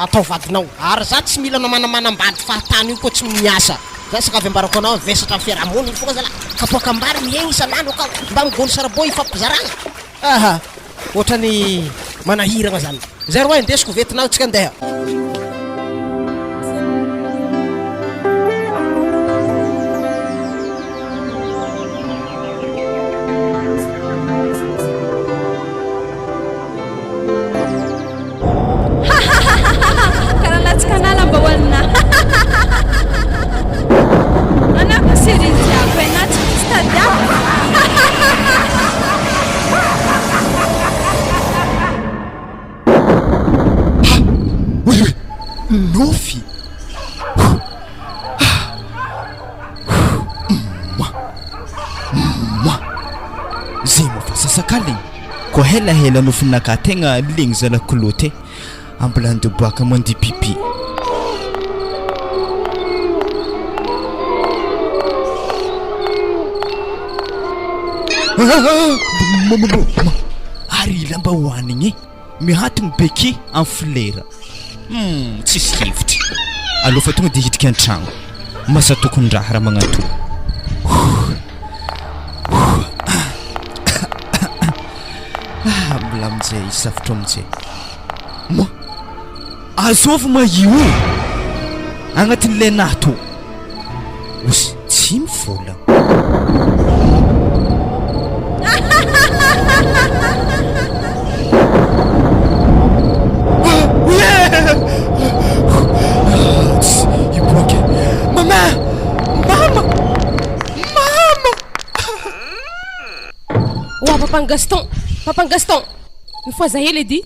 atao vadinao, ary za tsy mila anao manamanambady fahatany io koa tsy miasa, za sakafo ambarako anao vesatra amin'ny fiarahamonina foagna zalah, kapoakam-bary mihegny isan'andro akao, mba migony saribô ifampizaragna. Aha! Ohatrany manahiragna zany. Zay roa indesiko vetinao tsika andeha. Koa helahela nofinakahy tegna legny zalahy kiloty e. Ambilany de boaka mandihy pipi. Ary lamba hohanigny e. Mihantogny beky amin'ny folera. Humm tsisy hevitra. Aleo fa tonga de hiditra an-tragno. Masa tokon-draha raha magnanto. Ah, milaminy zay hisafotro amin'izay. Moa azovy ma io agnatin'ilay nato. Osy tsy mivolagna. Mama! Mama! Mama! Oa papan'i Gaston! Papan'i Gaston! Mifohaza hely edy!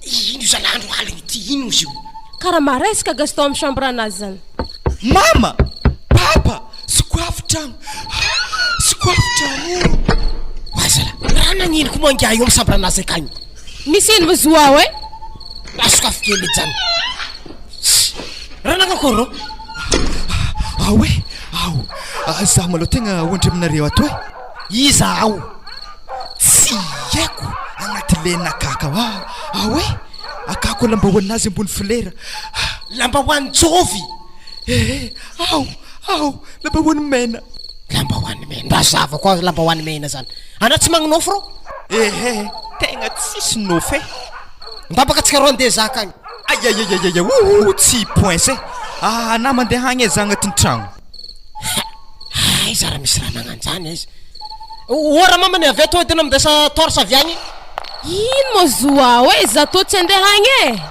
Ino io zalahy andro aligny ity ino izy io? Kara maresaka Gaston am chambre anazy zany. Mama! Papa! Sokoafy tragno! Sokoafy tragno o! Oa zalahy, raha nagnino ko moa ingahy io am chambre anazy akagny? Misy ino mo zo ao e? Mba sokafy kely edy zany. Raha nagnakory rô? Ao e! Ao! Zaho malôha tegna hoandry aminareo ato e! Iza ao? Tsy haiko agnaty lenakaka ao ah! Ao e! Akako lambahoaninazy ambony folera ah! Lambahoany jovy? Ehe! Ao! Ao! Lambahoany mena! Lambahoany mena? Mba hazava koa lambahoany mena zany. Anà tsy magnonofy rô? Ehe! Tegna tsisy nofy e! Ndabaka antsika roa andeha zaka agny. Aiaiaiaiaia! Ouh! Tsy poince e! Anà mandeha agny e za agnatin'ny tragno. Ha! Aiza raha misy raha magnanjany aiza? Oa raha mamany avy ato tena mindesa torse avy agny. Ino moa zo ao e, za tô tsy andeha agny e!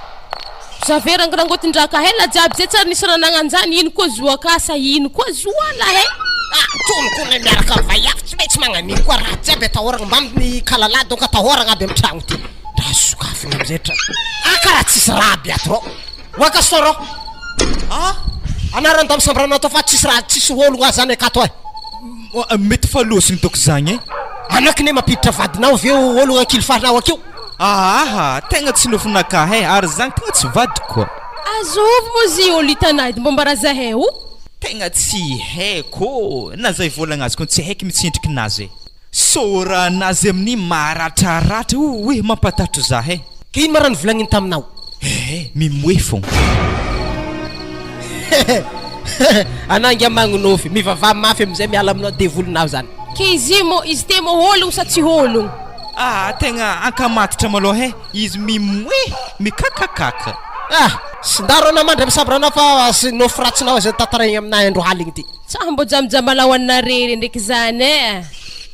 Za ve rangorangotin-draka hela jiaby zay tsary nisy raha nagnanjany, ino koa zo akasa, ino koa zo ala he! Ah, tony koa le miaraka am vaiavy tsy maintsy magnan'ino koa raha jiaby atahoragna mbamy kalala donc atahoragna aby am tragno ty. Raha sokafina amizay tragno. Ah karaha tsisy raha aby ato rô. Oa Gaston rô. Ah! Anarany dam sambrana ato fa tsisy raha tsisy olo oa zany akato eh. Mety fa lôsiny dôko zagny eh. Anao kine mampiditra vadinao avy eo olo ankilifarinao akeo. Aaha, tegna tsy nofinakahy eh, ary zagny tegna tsy vadiko. Azovy moa zy olo hitanay mbô mba razahay o. Tegna tsy haiko ô, na zay vôlagna azy kony tsy haiko mitsy endrikinazy eh. Sôranazy amin'ny maratraratra oe mampatatro zah eh. Ka ino ma raha nivolagniny taminao? Eh mimoe fogna. Anah ngia magnonofy, mivavaha mafy amizay miala aminao devolinao zany. K'izy mô izy te mô hôlogno sa tsy hôlogno? Ah tegna ankamantatra malôha eh, izy mimoe mikakakaka. Ah! Sindaro anah mandry am chambre anao fa nofy ratsinao aza tantaraigny aminah andro aligny ty. Tsaho mbô jamajamala ho anareo ndraiky zany eh.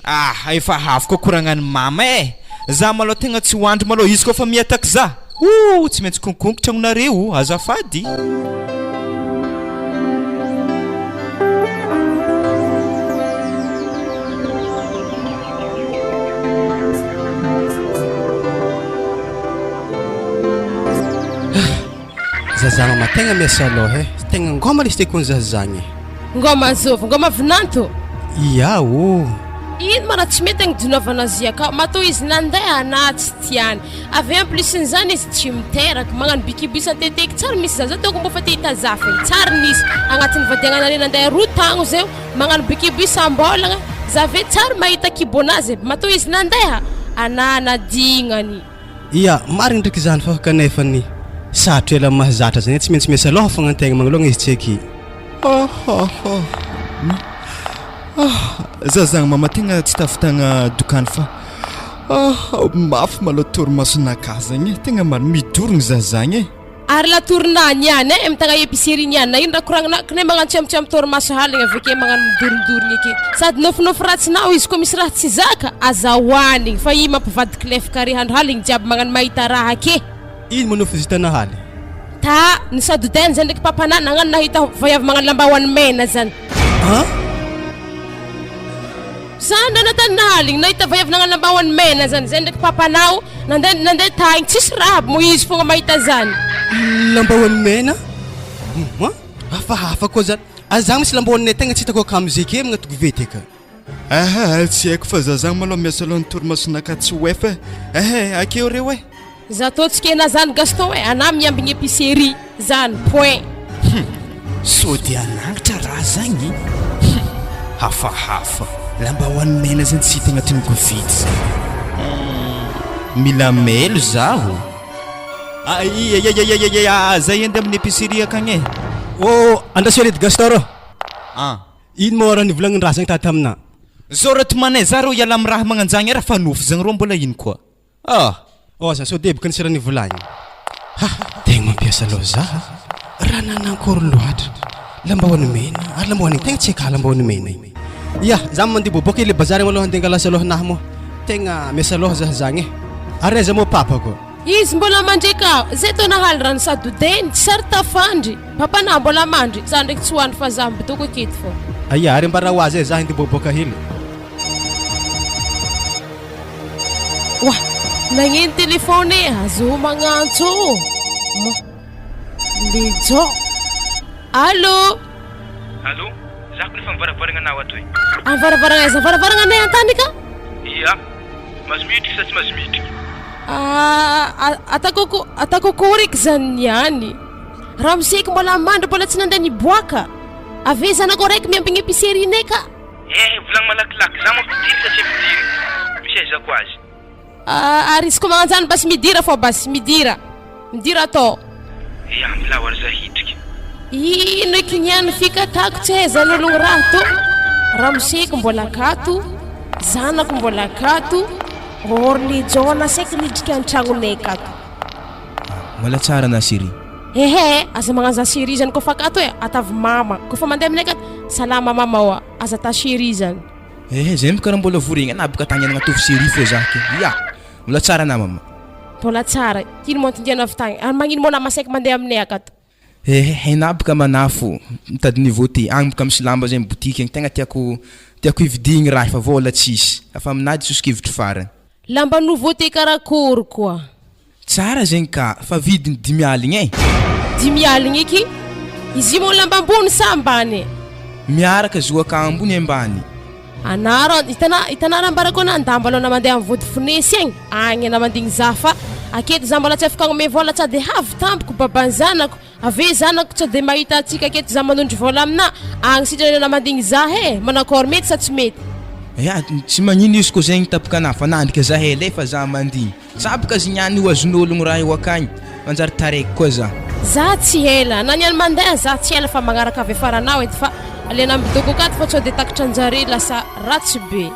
Ah efa avy koa koragnan'i mama eh! Za malôha tegna tsy ho andry malôha izy kôfa miataky za! Ooh tsy maintsy konkonko tragnonareo azafady. Zaza mama tegna miasa loha eh, tegna ngôma lesy te kony zaza zagny. Ngôma azovy, ngôma vinanto. Ia ô. Ino ma raha tsy mety agnidonaovana azy akao, matoa izy nandeha na tsy tiany, avy en plus n'izany izy tsy miteraka, magnano bikibo isan-teteky tsary misy zaza dônko mbô fa te hita zafy e, tsary nisy agnatin'ny vadiagnanare nandeha roa tagno zeo magnano bikibo isam-bôlagna, za ve tsary mahita kibon'azy e, matoa izy nandeha anà nadignany. Ia, marigny ndraiky izany fa kanefany sarotro ela mahazatra zany e, tsy maintsy miasa lôha fogna antegna magnoloagna izy tsy aky. Ohh Za zagny mama tegna tsy tafitagna dokany fa ah mafy malôha torimasonakahy zagny e, tegna marigny midorogno za zagny e. Ary la tourna niany eh, mitagna épicerie niany na ino raha koragnina kne magnano tsiambotsiambo torimaso haligna avy ake magnano midorondorogna ake sady nofinofy ratsinao izy koa misy raha tsy zaka aza hoanigny fa i mampivadiky lefaka re andro haligny jiaby magnano mahita raha ake. Ino moa nofy zitana haly? Ta ny sadodainy zany ndraiky papanah nagnano nahita vaiavy magnano lambahoany mena zany. An? Zany raha natany nahaligny nahita vaiavy nagnano lambahoany mena zany zay ndraiky papanao nandeha nandeha tagny tsisy raha aby moa izy fogna mahita zany. Lambahoany mena? Hum an! Hafahafa koa zany. Ary za misy lambahoaninay tegna tsy hitako akamo zay ke magnato givety aka. Aha, tsy haiko fa za zany malôha miasa aloha ny torimasonakahy tsy ho efa e. Ehe, akeo reo e. Za tô tsy kena zany Gaston e, anah miambigny epicerie zany point. Hum! Sao dia hanangitra raha zagny? Hum! Hafahafa! Lambahoany mena zany tsy hita agnatin'ny govidy zany. Hum! Mila mailo zaho. Aiaiaiaiaiaia! Zay andeha amin'ny epicerie akagny e. Oh! Andraso edy Gaston rô! Ah! Ino moa raha nivolagnin-draha zagny tato aminà? Zao rô tomanay za rô hiala amin'ny raha magnanjagny raha fa nofy zagny rô mbola ino koa. Ah! Oh za sao deboka ny sira nivolagny. Ha! Tegna mampiasa loha za a! Raha nanankory loatra. Lambahoany mena ary lambahoany tegna tsy haika lambahoany mena igny. Ya, za mandeha boboaka hely bazary agny malôha andeha angala asa lôhanahy moa. Tegna miasa lôha za zagny e. Ary aiza moa papako? Izy mbola mandry ka, zay tô nahaly rano sadodeny, tsy sary tafandry, papa na mbola mandry, za ndraiky tsy hoandry fa za midoko aketo fô. Aia, ary ambara ho azy e, za andeha boboaka hely. Oa! Nagneno téléphone e, azo magnantso ô. Ma. Lejo. Allô. Allô, za ko nefa mivaravaragna anao ato e. Am varavaragna aiza? Varavaragna anay antany ka? Ia, mahazo midriky sa tsy mahazo midriky? Ah, atakoko atako akory eky zany niany. Ramose eky mbola mandry mbola tsy nandeha niboaka. Ave zanako raiky miambigny épicerie-nay ka. Eh volagno malakilaky, za mampidiry sa tsy ampidirigny? Misy ahaizako azy. Ah, ary izy koa magnanjany basy midira fô basy, midira. Midira atao. Ya, milao ary za hidriky. Ino eky niany fikatako tsy ahaizan'ologno raha tô. Ramoseko mbola akato, zanako mbola akato, or le Jona saiky nidriky an-tragnonay akato. Mbola tsara na chérie. Ehe, aza magnano za chérie zany kôfa akato e, atavy mama. Kôfa mandeha aminay akato, salama mama oa, aza ata chérie zany. Ehe, zay mo karaha mbola voregny ana boka tagny nagnatôvy chérie fô za ke. Ya, mbola tsara na mama. Mbola tsara, ino moa anton-dianao avy tagny? Ary magnino moa nama saiky mandeha aminay akato? Ehe, hainà boka manafo, mitady niveau ty, agny boka misy lamba zay am boutique agny, tegna tiako tiako hividigny raha fa vôla tsisy, afa aminà ty sosokevitro farany. Lamba nouveauté karakôry koa? Tsara zegny ka, fa vidiny dimy aligny e! Dimy aligny eky? Izy io moa lamba ambony sa ambany e? Miaraka zo aka ambony ambany. Anaro, hitana, hitanaro ambarako ana ndamba aloha na mandeha am vody fonesy agny, agny ana mandigny za fa aketo za mbola tsy afaka agnome vôla tsa de havy tampoko baban'ny zanako, ave zanako tsa de mahita antsika aketo za manondro vôla aminà, agny sitrany ana mandigny za he, manakôry mety sa tsy mety? Ya, tsy magnino izy ko zegny tapaka anah fa nandrika za ela e fa za mandigny. Tsabo ka zigny ho azon'ologno raha io akagny, manjary taraiky koa za. Za tsy ela, na niany mandeha za tsy ela fa magnaraka avy afaranao eto fa alena midoko akato fa sao de takitranjare lasa ratsy be.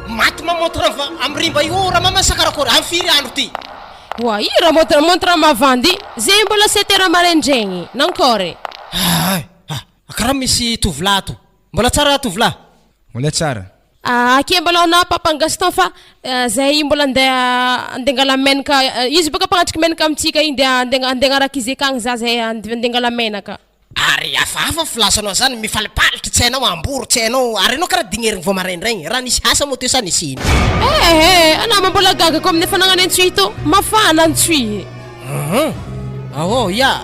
Maty ma montre am rimba io ramama sa karakory am firy andro ty? Oa i ra montre montre mavandy ze mbola sept heures maraindraigny nankôry? Aah karaha misy tovolahy ato, mbola tsara tovolahy? Mbola tsara. Akia mbola anao papa Gaston fa zahay mbola andeha andeha angala menaka izy boka mpagnatriky menaka amintsika igny de andeha andeha agnaraka izy akagny za zahay andeha angala menaka. Ary hafahafa ny filasanao zany, mifalipalitry tsy hainao ambory tsy hainao, ary enao karaha dignerigny vao maraindraigny, raha nisy asa moa teo sa nisy ino? Ehe, anao ma mbola gaga ko amin'ny efa nagnano antsohihy tô, mafana antsohihy. Hum, ahô ya,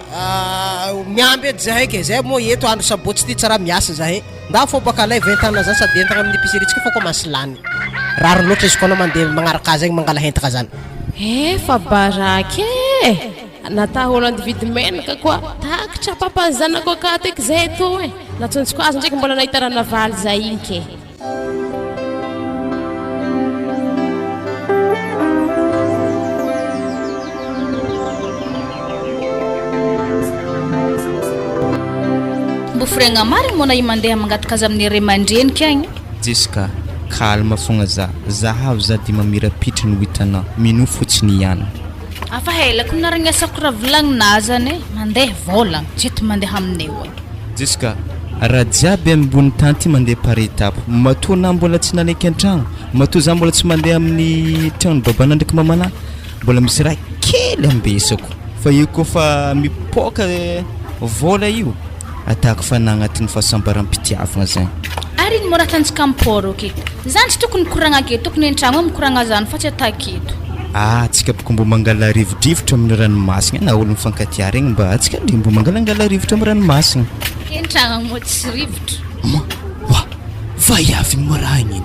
miamby edy zahay ke, zahay moa eto andro sabotsy ty tsy raha miasa zahay. Ndao fô baka alaivo entana zany sady entagna amin'ny épicerie tsika fô commence lany. Rariny loatra izy koa anao mandeha magnaraka azy agny mangala hentagna zany. Efa baraka e! Natahora nividy menaka koa takitra papa ny zanako akato eky zay tô e! Natsontsoko azy ndraiky mbola nahita raha navaly zay igny ke. Mbo foregna marigny moa na i mandeha mangataka azy amin'ny ray aman-dreniky agny. Jessica, calme fogna za, zahavo za de mamirapitra ny ho hitanao, minoa fotsiny ihany. Afa ela ko naregnesako raha volagnina zany e, mandeha vôlagna, tsy eto mandeha aminay io e. Jessica, raha jiaby ambony tany ty mandeha par étape, matoa na mbola tsy nanaiky an-tragno, matoa za mbola tsy mandeha amin'ny tragnon'i babanà ndraiky mamanà, Mbola misy raha kely ambesako fa io koa fa mipoaka vola io atako fa na agnatin'ny fahasambaram-pitiavagna zany. Ary ino moa raha ataontsika am port ok? Zany tsy tokony mikoragna aketo, tokony an-tragno ao mikoragna zany fa tsy ata aketo. Ah tsika boko mbo mangala rivodrivotra amin'ny ranomasina na olo mifankatia regny mba atsika ndry mbo mangalangala rivotra amin'ny ranomasina. Ke ny tragno moa tsisy rivotra. Ma! Vaiavy ny moraha igny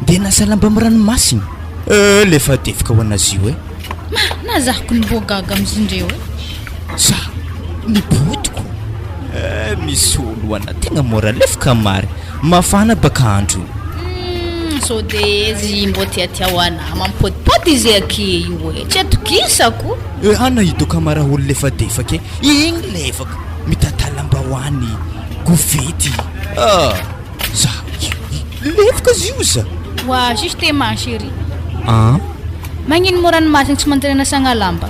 de nasa lamba am ranomasina. Eh lefadefaka ho anazy io eh. Ma, na zah kony mbô gaga amizindreo eh. Za nibodiko. Eh misy olo ana tegna mora lefaka marigny. Mafana baka andro io. Humm sao de izy mbô tiatia ho anah mampodipody izy aky io eh, tsy atokisako. Eh ana idoko amara olo lefadefaka eh, igny lefaka mitata lambahoany, kovety. Ah! Za lefaka izy io za. Wa justement chérie. An? Magnino moa ranomasina tsy mandeha nanasagna lamba?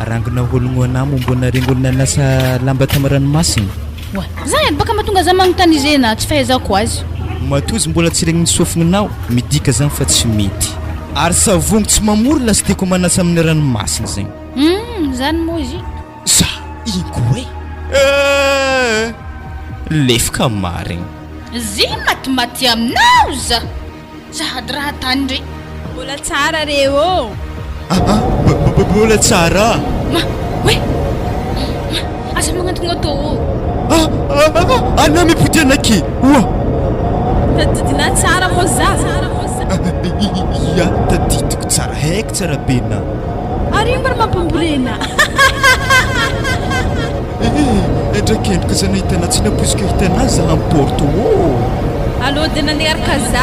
Rangona ologno anah momba naregny olo nanasa lamba tamy ranomasina. Wa, zay edy baka mahatonga za magnontany izy na tsy fahaizako azy. Matoa izy mbola tsy regnin'ny sofigninao, midika zany fa tsy mety. Ary savogno tsy mamory lasiteko manasa amin'ny ranomasina zegny. Hum, zany moa izy. Za ingo e! Eh! Lefika marigny. Zy matimaty aminao za! Sahady raha tany ndry. Mbola tsara re ô! Ah ah! Mbola tsara! Ma! Oe! Ma! Aza magnantogna tô ô! Ah ah ah! Anao mipody anakey! Oa! Tadidinà tsara moa za! Ia, tadidiko tsara, haiko tsara be na. Ary ino mba mampambolena? Eh, ndrakendrika za nahita anah tsy nampoiziko hahita anah za am porte ô. Alou dia nandeha za.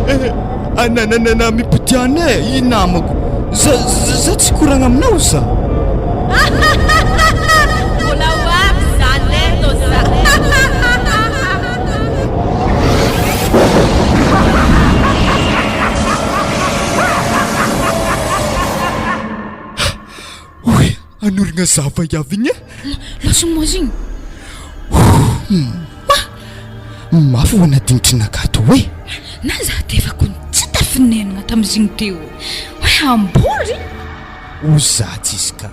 Eh, anananana mipodiana e, i namako. Za za tsy koragna aminao za. Mbola ho avy zany e, tô za. Oy, anorigna za vaiavy igny e. Lasa moa igny. Mafy ho anadinitrinakahy to e. Na za de efa kony tsy tafinenina tamizigny teo. Oe ambory. O za tsisy ka.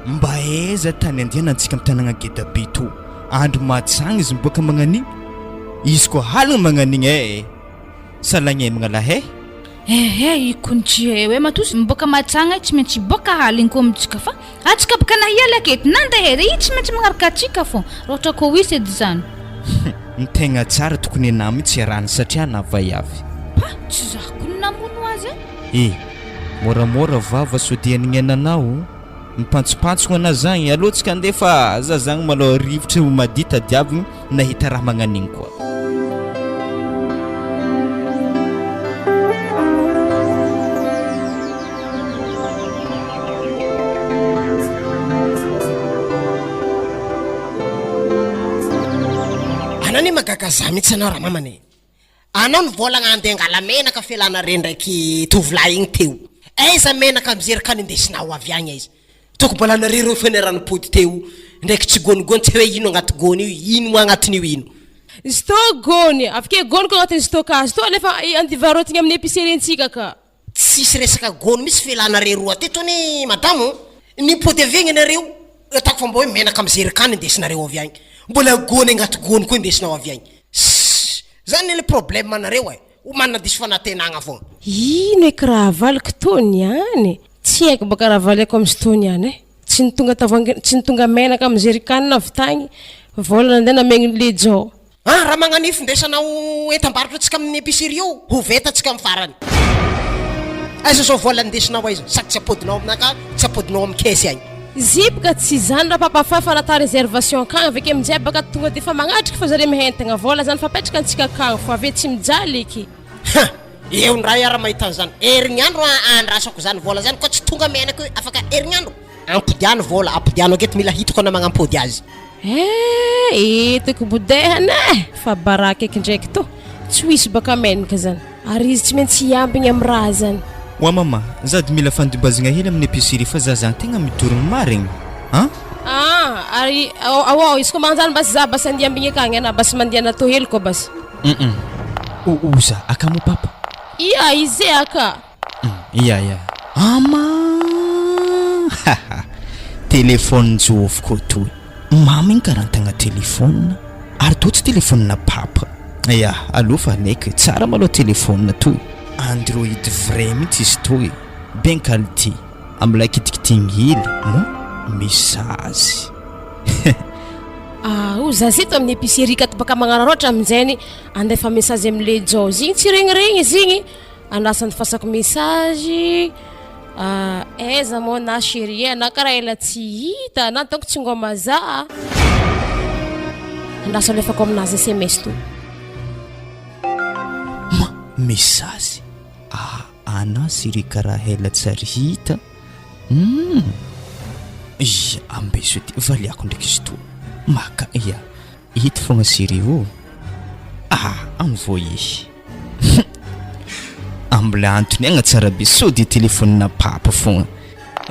Mba aiza tany andehanantsika am tanagna geda be to. Andro mahatsagna izy miboaka magnanigny. Izy koa haligny magnanigny eh. Salagnemagna lahy eh. Ehe i kony tsy hay hoe matoa izy miboaka matsagna tsy maintsy hiboaka haligny koa amintsika fa antsika boka na hiala aketo na andeha aiza i tsy maintsy magnaraka antsika fô raha ohatra koa ho hisy edy zany. Ny tegna tsara tokony anah mihitsy iarahana satria anah vaiavy. Pa, tsy zah kony namono azy e. E! Môramôra vava sao dia anignenanao. Mipantsompantsogna anah zagny, aleo tsika andeha fa za zagny malôha rivotry madio tadiavigny nahita raha magnan'igny koa. Anao anie mahagaga za mihitsy anao ramamana e! Anao nivolagna andeha angala menaka fialanare ndraiky tovolahy igny teo. Aiza menaka mizery ka nindesinao avy agny aiza? Toko mbola nare reo feno eran'ny pody teo ndraiky tsy gônigôny tsy hay hoe ino agnaty gôny io ino agnatin'io ino. Izy tô gôny, avy ke gôny koa agnatin'ny stockage tô alefa andivarotigny amin'ny épicerie-ntsika ka. Tsisy resaka gôny mitsy fialanare roa teto anie madamo ô! Nipody avy agny anareo ataoko fa mba hoe menaka mizery-kany indesinareo avy agny mbola gôny agnaty gôny koa indesinao avy agny. Ssss! Zany anie problème anareo e! Ho manana diso fanantenagna fogna. Ino eky raha avaliko tô niany? Tsy haiko baka raha valiako am sto niany e! Tsy ny tonga tavoahangy tsy ny tonga menaka am jerrycan avy tagny, vola nandeha namegny lejao. Ah raha magnano io findesanao entam-barotra antsika amin'ny épicerie io ho veta antsika amin'ny farany. Aiza zao vola nindesinao aiza? Sady tsy apodinao aminakahy, tsy apodinao amin'ny caisse agny. Zipo ka tsy zany ra papa fa fa natao réservation akagny avy ake aminjay baka tonga de fa magnatriky fa zare mihentagna vola zany fa apetraka antsika akagny fo ave tsy mijaly eky. Ha! Eo ndray ara mahita an'izany. Herignandro andrasako zany vola zany koa tsy tonga menaka io afaka herignandro. Ampodiano vola, ampodiano aketo mila hitako ana magnampody azy. Eh! Eto eky bodehana eh! Fa baraka eky ndraiky tô! Tsy ho hisy baka menaka zany. Ary izy tsy maintsy hiambigny am raha zany. Oa mama, za dy mila fandimbazagna hely amin'ny épicerie fa za zany tegna midorogno marigny an! Ah! Ary ao izy koa magnanjany basy za basy andeha hiambigny akagny ana basy mandeha natao hely koa basy. Hum o za aka moa papa? Ia izy e aka! Ia ia ama haha téléphone jôvy koa toy mama igny karaha nitagna téléphone ary toa tsy téléphone papa ia alou fa naiky tsara malôha téléphone toy android vrai mihitsy izy toy bien qualité amilay kitikitigny hely moa misy sazy. Ah, o za zeto amin'ny épicerie ka baka magnararaotra amin'izay andefa message am'le Jaozy igny tsy regniregny izy igny andrasany fasako message ah, aiza moa na chérie na karaha ela tsy hita na donc tsy ngoma za andraso alefako aminazy sms to Ma message ah ana chérie karaha ela tsy ary hita Humm! Ia, ambeso ety, valiako ndraiky izy toa. Maka, ia, eto fogna chérie ô. Ah, envoyer. Hum! Ambola antony agna tsara be, sao de telephone papa fogna.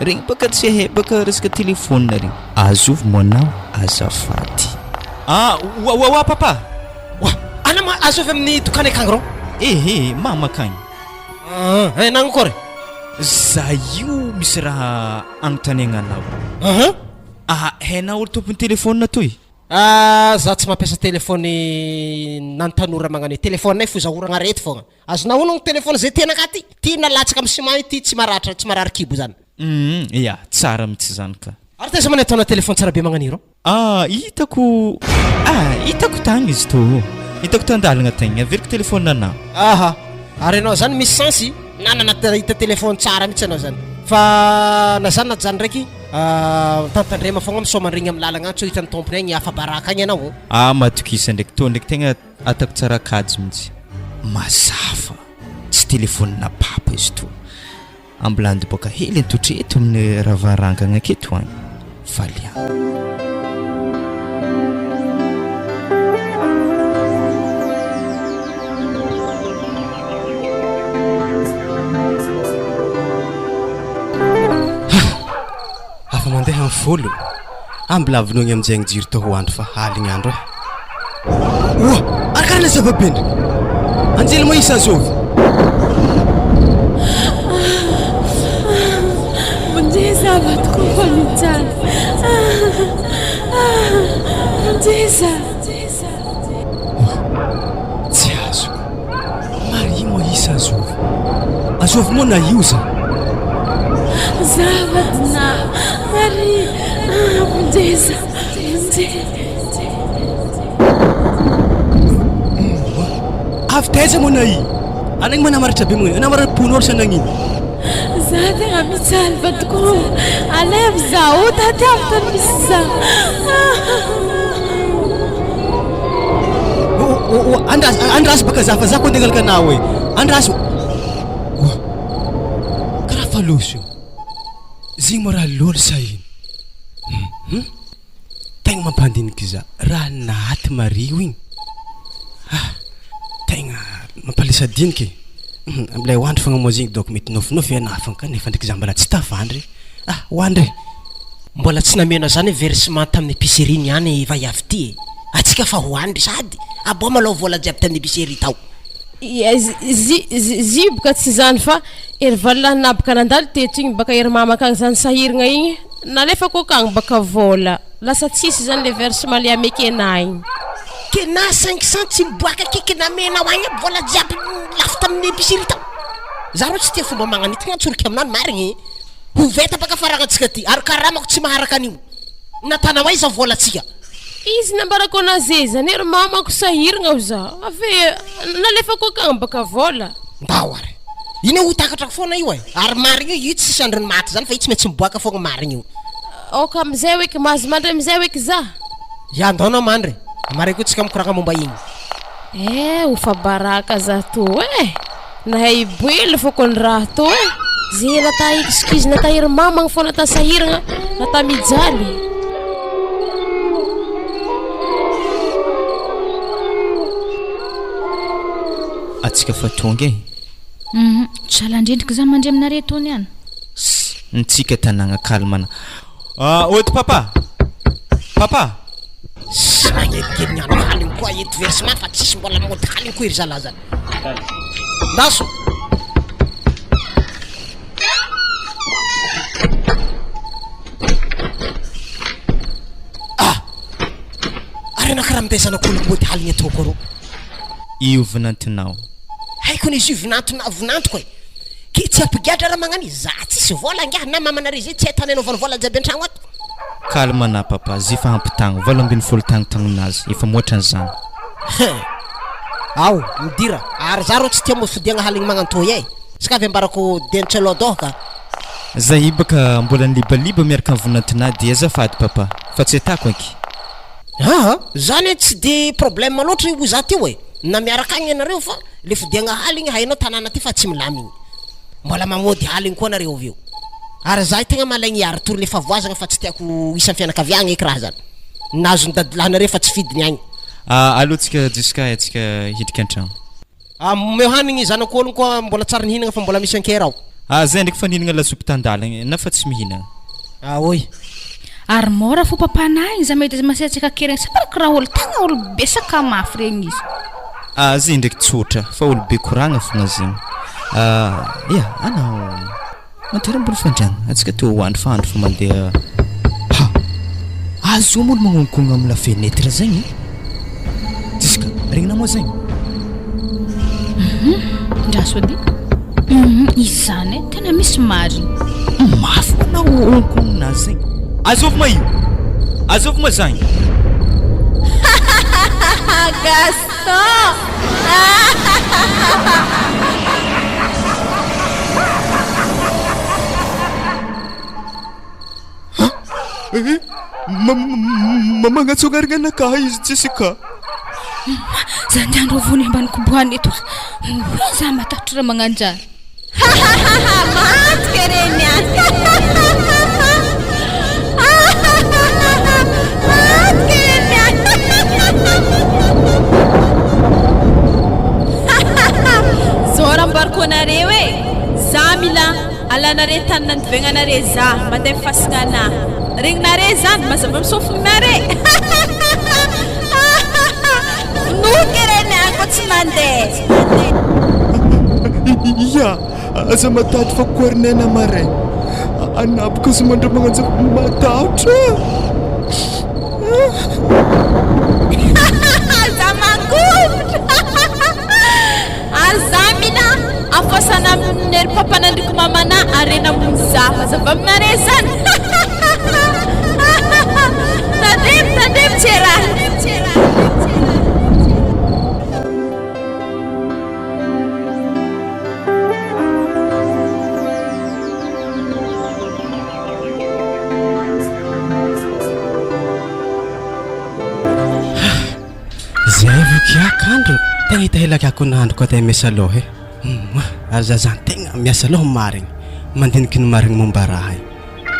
Regny baka tsy hay baka resaka telephone regny. Azovy moa anao azafady. Ah, oa oa oa papa! Oa, ana ma azovy amin'ny dokany akagny rô? Ehe, mama akagny. Ah, eh, nagnakôry? Za io misy raha anontaniagna anao. Aha. Ah, hainao olo tompon'ny téléphone toy? Ah, za tsy mampiasa téléphone na ny tanora magnano io. Téléphone-nay foza oragna arety fogna. Azonao onogno téléphone zay tianakahy ty. Ty na latsaka amy ciment io ty tsy maratra, tsy marary kibo zany. Hum, ya, tsara mitsy zany ka. Ary taiza ma nahitana téléphone tsara be magnano io rô? Ah hitako ah hitako tagny izy tô hitako tandalagna tagny averiko telephone anah. Aha, ary ianao zany misy sens nanana nahita telephone tsara mihitsy ianao zany fa na zany na tsy zany ndraiky tantandrema fogna misaoma regny amin'ny lalagna agny tsy ho hitan'ny tompony agny afa-baraka agny ianao. Ah matokisa ndraiky tô ndraiky tegna ataoko tsara kajy mihitsy. Mazava tsy telephone papa izy tô. Ambilandy boaka hely antotra eto amin'ny ravarangana aketo agny. Valiha. Afa mandeha amin'ny folo. Ambilà vonoigny aminjay ny jiro tao ho andro fa aligny andro e. Oa! Ary karaha zava-bendrika! Anjely mahisa azovy? Vonjeo za vadiko fa mijaly. Vonjeo za. Oa! Tsy azoko. Maria mahisa azovy? Azovy moa na io za? Za vadinà. Maria, vonjeo za. Avy taiza moa na i? Anagny manamaratra be moa, anamara ponor sa nagnino? Za tegna mijaly vadiko ô, alaivo za ô, tadiavo tany misy za. Andraso, andraso baka za fa za koa andeha hangalaka anao e. Andraso. Karaha fa loso io. Zegny moa raha lôly sa ino? Hum. Tegna mampandiniky za raha naty Mario igny ah tegna mampalesa diniky e, hum ambilay hoandry fogna moa zegny donc mety nofinofy anah fogna kanefa ndraiky za mbola tsy tafandry ah hoandry e. Mbola tsy nameno zany versement tamin'ny epicerie niany vaiavy ty e! Atsika fa ho any ry sady! Aboa malao vola jiaby tamin'ny epicerie tao. Ia zy zy boka tsy zany fa ery valolahy naboka nandalo teto igny baka ery mamaka agny zany sahiragna igny nalefako akagny baka vola lasa tsisy zany le versement le amekena igny. Ke na 500 tsy miboaka akeky namenao agny aby vola jiaby lafo tamin'ny epicerie tao. Za rô tsy tia fomba magnan'io tegna antsoriko aminao ny marigny e! Ho veta baka faragnantsika ty ary karamako tsy maharaka an'io. Natanao aiza volantsika? Izy nambarako anazy zany ry mamako sahiragna ho za ave nalefako akagny baka vola. Ndao ary. Iny ho takatrako foana io e. Ary marigny io, io tsisy andron'ny maty zany fa io tsy maintsy miboaka foagna marigny io. Aoka amizay hoeky mahazo mandry amizay hoeky za. Ya ndao anao mandry e. Amaray koa tsika mikoragna momba igny. Eh ofa baraka za tô eh! Nahay hiboelo fôko ny raha tô eh! Ze nata excuse nata ery mamagny fô nata sahiragna nata mijaly. Atsika fa tonga e. Hum, sahala ndrendrika za mandry aminareo tô niany. Ss, ntsika tanagna calme na. Ah, ody papa! Papa! Ss, magnelikely andro aligny koa eto versement fa tsisy mbola mody aligny koa ery zalahy zany. Ndaso! Ah! Ary anah karaha minday zanak'olo mody aligny eto koa rô. Io vinantinao. Haiko anie izy io vinantona vinantoko e. Ke tsy hampigadra raha magnano izy. Za tsisy vola angaha na mamanareo zay tsy hay tany anaovany vola jiaby antragno ato. Calme anà papa, zy fa ampy tagno, 18 tagno tagnonazy, efa mihoatra an'izany. Hein! Ao, midira, ary za rô tsy tia mody fodiagna haligny magnantôy e! Ska avy ambarako dieny tsy aloha ka. Zahay baka mbola nilibaliba miaraka am vonantinà dia azafady papa, fa tsy atako anky. Aa! Zany tsy de problème loatra io za teo e! Na miaraka agny ianareo fa le fodiagna haligny hainao tanàna ty fa tsy milamigny. Mbola mamody haligny koa nareo avy eo. Ary za tegna malaigny hiari-tory le fahavoazagna fa tsy tiako isan'ny fianakaviagna eky raha zany. Nazon'ny dadilahinareo fa tsy fidiny agny. Ah, aleo tsika Jessica atsika hidrika an-tragno. Ah, omeo hanigny zanak'ologno koa mbola tsary nihinagna fa mbola misy ankera ao. Ah, zay ndraiky fa nihinagna lasopy tan-dalagna na fa tsy mihinagna. Ah, oy. Ary mora fo papanah igny za mahita izy masiatsiaka kerigny sa kiraha olo tegna olo be saka mafy regny izy. Ah, zegny ndraiky tsotra fa olo be koragna fogna zegny. Ah, ya, anao. Manjary ambony fandriagna, antsika toa ho andro fa andro fa mandeha ha! Azo moa olo magnonkogna am la fenetre zegny e! Jessica, regninao moa zegny? Hum, ndraso edy, hum, izy zany e, tena misy marigny. Mafy moa anao onkognonazy zegny, azovy ma io? Azovy ma zagny? Gaston! Magnatsognarigna anakahy izy Jessica. Za niandro vony ambany kobohana eto. Hoe za matahotra raha magnanjary. Hahahaha maty ke reny a! Hahahaha maty ke reny a! Hahahaha zao raha ambarako anareo e! Za mila alanare tany nandivegnanare za mandeha fasagna anah regninare zany mazava am sofignare hahahaha vonoiko ke reny a ko tsy mandeha. Ya, aza matahotro fa koarinay maraina. Anaboko aza mandra-magnanjy matahotra. Za mangovitra. Ary za mila afasana amin'ny ery papanandriko mamana arena ambony za. Mazava aminare zany. Tandremo, tandremo tsera. Zay vo kiaka andro tegna hita ela kiako nahandro koa tegna miasa loha e. Ary za zany tegna miasa loha marigny mandiniky ny marigny momba raha io.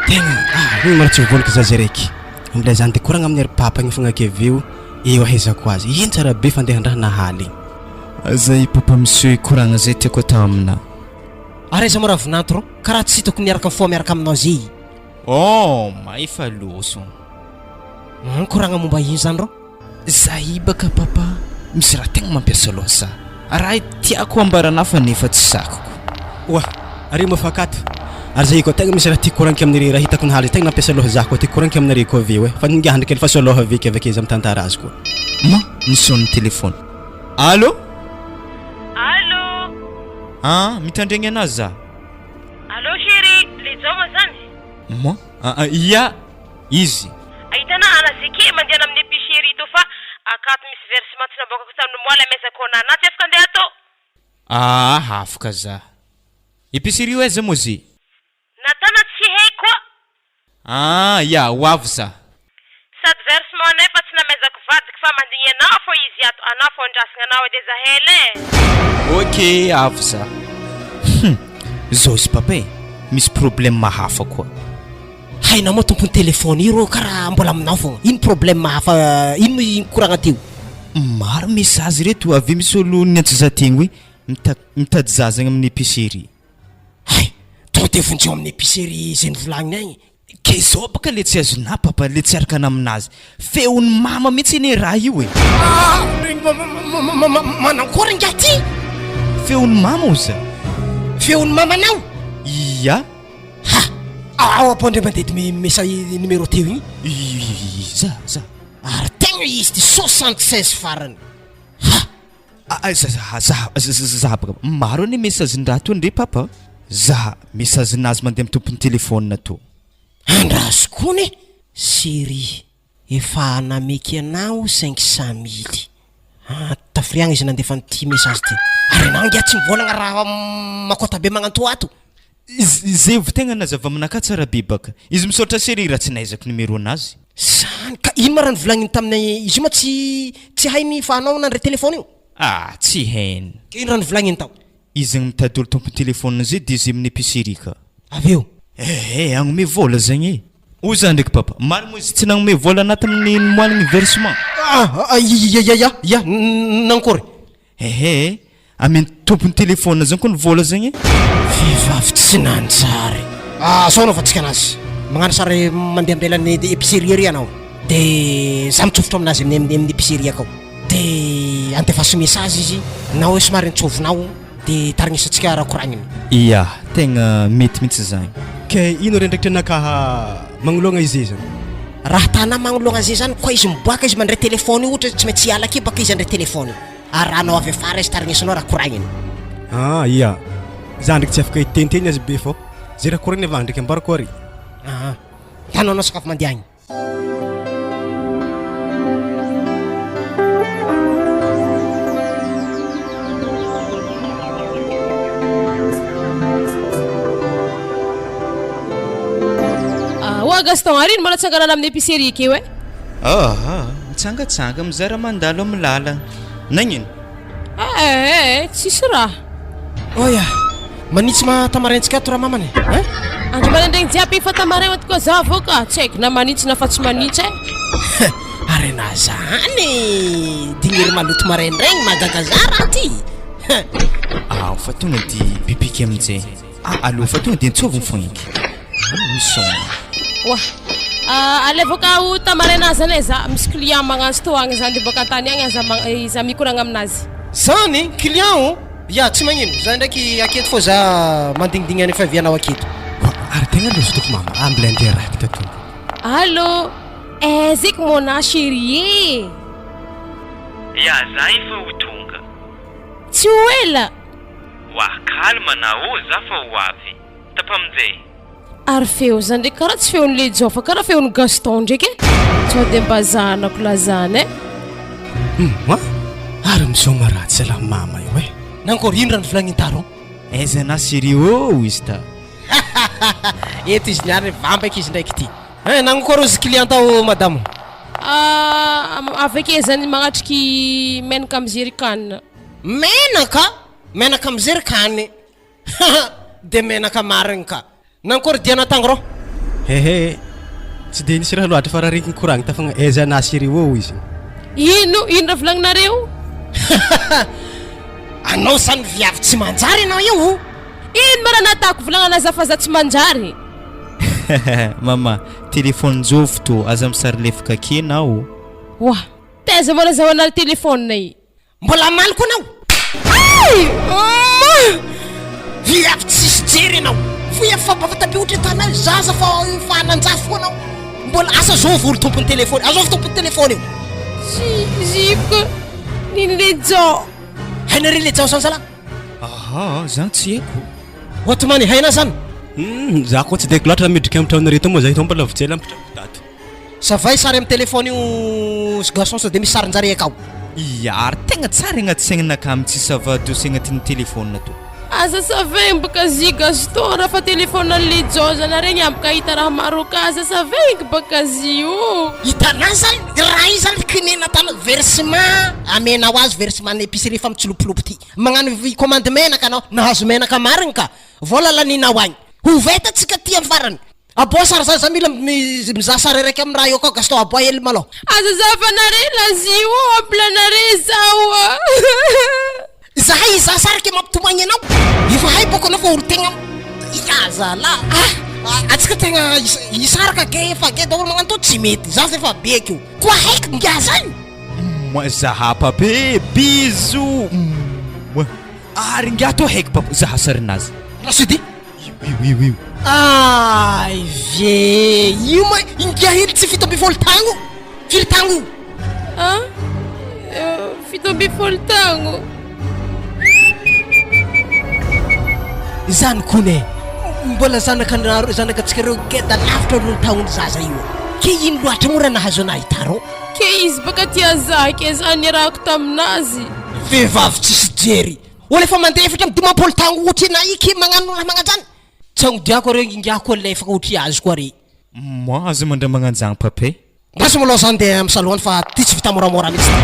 Tegna ah igny mbola tsy vovoliko za zay raiky. Amle zany de koragna amin'ny ry papa igny fogna ake avy eo eo ahaizako azy. Ino tsara be fandehan-draha nahaly igny. Zay papa monsieur hikoragna zay tiako atao aminà. Ary aiza moa ravinanto rô? Karaha tsy hitako niaraka nifoha miaraka aminao zay. Oh, mahefa loso. Hum, koragna momba ino zany rô? Zahay baka papa, misy raha tegna mampiasa loha za. Raha tiako ambarana fa nefa tsy sakiko. Oa, are moa fa akato. Ary zay koa tegna misy raha tiako koragniko aminareo, raha hitako nahaly tegna nampiasa loha za koa tiako koragniko aminareo koa avy eo e. Fa ningaha ndraiky alefaso aloha avy eke avy ake za mitantara azy koa. Ma, nison'ny téléphone. Allô? Allô? Ah, mitandregny anazy za. Allô chérie, le Jaoma zany? Moi? Ah, ah, ia, izy. Ahitana ana zeke mandehana amin'ny epicerie tô fa akato misy versement tsy naboakako tamin'ny mois la mezako anah na tsy afaka andeha tô. Ah, afaka za. Epicerie ho aiza moa ze? Natana tsy hay koa. Ah, ya, ho avy za. Sady versement anay fa tsy namezako vadiko fa mandigny anao fô izy ato, anao fô andrasagna anao edy aza hela e. Ok, avy za. Hum, zao izy papa e, misy problème hafa koa. Hainao moa tompony téléphone io rô karaha mbola aminao fogna, ino problème hafa ino moa koragna teo? Maro message reto, avy eo misy olo niantso za tegny hoe mita- mitady zaza agny amin'ny épicerie. Hay! Tonga de vonjeo amin'ny épicerie izay nivolagniny agny. Ke zao baka le tsy azonà papa le tsy araka naminazy, feon'i mama mihitsy anie raha io e! Ah! Manankory ingahy ty? Feon'i mama oza. Feon'i mamanao? Ia. Ha! Ao ampondra mandeha edy message numéro teo igny. Za, za. Ary tegna izy ty 76 farany. Ha! Ah, za, za, za, za baka maro anie message-ndraha toa ndre papa. Za, message-nazy mandeha amin'ny tompon'ny téléphone toa. Andraso kony e! Chérie, efa nameky anao 500 mily. Ah, tafiriagna izy nandefa an'ity message ty. Ary anao angaha tsy mivôlagna raha makôta be magnanto ato? Zevo tegna nazava aminakahy tsara be baka. Izy misaotra chérie raha tsy nahaizako numéro nazy. Zany ka ino ma raha nivolagniny taminay izy io ma tsy tsy hainy fa anao nandray téléphone io? Ah tsy hainy. Ka ino raha nivolagniny tao? Izy agny mitady olo tompony téléphone zay de izy amin'ny épicerie ka. Avy eo? Eh eh agnome vôla zegny e. Hoy za ndraiky papa, marigny moa izy tsy nagnome vôla anah tamin'ny nimoaligny versement? Ah ya ya ya ya nankôry? Ehe, ameny tompony téléphone zany koa ny vôla zegny e. Vehivavy tsy nanjary. Ah zao anaovantsika anazy, magnano sary mandeha ambelan'ny épicerie ery anao, de za mitsofotra aminazy amin'ny amin'ny épicerie akao, de andefaso message izy na hoe somary antsovinao de tarignesantsika raha koragniny. Ia, tegna mety mihitsy zany. Ke ino re andraikitra anakaha magnoloagna izy zany? Raha tanà magnoloagna azy zany koa izy miboaka izy mandray téléphone io ohatra tsy maintsy hiala ake baka izy handray téléphone io. Ary raha anao avy afara izy tarignesanao raha koragniny. Ah ia, za ndraiky tsy afaka hiteniteny azy be fô ze raha koragniny avy ndraiky ambarako ary. Aa, tanao anao sakafo mandeha agny. Oa Gaston, ary ino mbola tsanganana amin'ny épicerie akeo eh? Aha, mitsangatsanga mizara mandalo amin'ny lalana. Nagnino? Eh eh, tsisy raha. Oya, manitsy ma tamaraintsika ato ramamana e. Hein? Andro maraindraigny jiaby efa tamaraigna ato koa za avao ka, tsy haiko na manitsy na fa tsy manitsy eh. Ary na zany dignery maloto maraindraigny mahagaga za raha ty. Ao fa tonga de bibiky aminjay. Ah, aleo fa tonga de antsoviny fogna eky. Ah, misaona. Oa. Ah, alevo ka ho tamaraina zany e, za misy client magnantso tô agny zany de boaka an-tany agny aza ma- eh, za mikoragna aminazy. Zany? Client ô? Ya, tsy magnino, za ndraiky aketo fô za mandingindigny any fiavianao aketo. Oa, ary tegna loso doko mama, ah mbola andeha rakitra tompo. Allô, aiza eky mon chérie e? Ya, za efa ho tonga. Tsy ho ela. Wah calme anao za fa ho avy. Tapaminjay. Ary feo zany ndraiky karaha tsy feon'i Lejao fa karaha feon'i Gaston ndraiky e. Sao dia mba zanako lahy zany e. Hum a! Ary misaoma ratsy zalahy mama io e. Nankôry ino raha novolagnin'i Taro? Aiza anah chérie ô izy ta. Eto izy niany vamba eky izy ndraiky ty. Hein nagnokôry ozy client tao madamo? Ah, avy ake zany magnatriky menaka amy jerrycan. Menaka? Menaka amy jerrycan? Haha! De menaka marigny ka! Nankôry diana tagny rô? Hehe, tsy de nisy raha loatra fa raha regny nikoragna tafagna aiza anah sy ry ô izy. Ino? Ino raha volagninareo? Hahaha! Anao zany viavy tsy manjary anao io o! Ino ma raha natako volagnana za fa za tsy manjary? Hahaha! Mama, téléphone njôvy tô, aza misary lefaka ake nao. Oa! Taiza mbola azahoanareo téléphone i? Mbola hamaly koa anao? Hay! Mah! Viavy tsisy jery ianao. Fohy efa bavata be ohatry tanà zaza fa fa nanjafy koa anao. Mbola asa zovy olo tompon'ny telefony. Azovy tompon'ny telefony io. Tsy ziko ny lejao. Hainareo lejao zany zalahy? Aha, zany tsy haiko. Othmane, hainà zany? Hum, za koa tsy de haiko loatra raha midriky amin'ny tranonareo tao moa za ito mbola vao tsy ela mipetraka tato. Savay sary am téléphone io garçon sao de misy sarinjare akao. Ia ary tegna tsara agnaty saignanakahy mitsy sava dossier agnatin'ny téléphone to. Aza savaigny baka zy Gaston raha fa téléphone an'i Lejaoza na regny aby ka hita raha maro ka aza savaigny baka zy io. Hitanà zany raha io zany kinena tany versement amenao azy versement ny épicerie fa mitsilopilopy ty magnano commande menaka anao nahazo menaka marigny ka vola laninao agny ho veta tsika ty am farany Aboa sary za za mila mizaha sary araiky am raha io akao Gaston aboa hely malôha. Aza zahavanare lazy io ampilanare zaho a. Zahay hizaha sary ke mampitomagny anao. Efa hay bôka anao fa olo tegna ya zalah ah atsika tegna hisaraka ke efa ke daholo magnano tô tsy mety za zay fa be akeo koa haiko ngiah zany. Mouah zaha pape e bisous mouah ary ngiah tô haiko pape zaha sarinazy. Rasidy. Io io io io. Ay ve io ma ingahy hely tsy 17 tagno firy tagno io? Ah 17 tagno. Zany kony e! Mbola zanaka anareo zanaka antsika reo geda lavitra noho ny taon'ny zaza io. Ke ino loatra moa raha nahazo anah hitarao? Ke izy baka tia zah ke zah niarahako taminazy. Vehivavy tsisy jery. Olo efa mandeha 54 taogno ohatry anah io ke magnano raha magnanjany? Tsy agnodiako areo ingahy koa lefaka ohatry azy koa re. Moi aza mandray magnanjagny pape. Andraso malôha za ndeha am salon any fa ty tsy vita moramora mihitsy ty.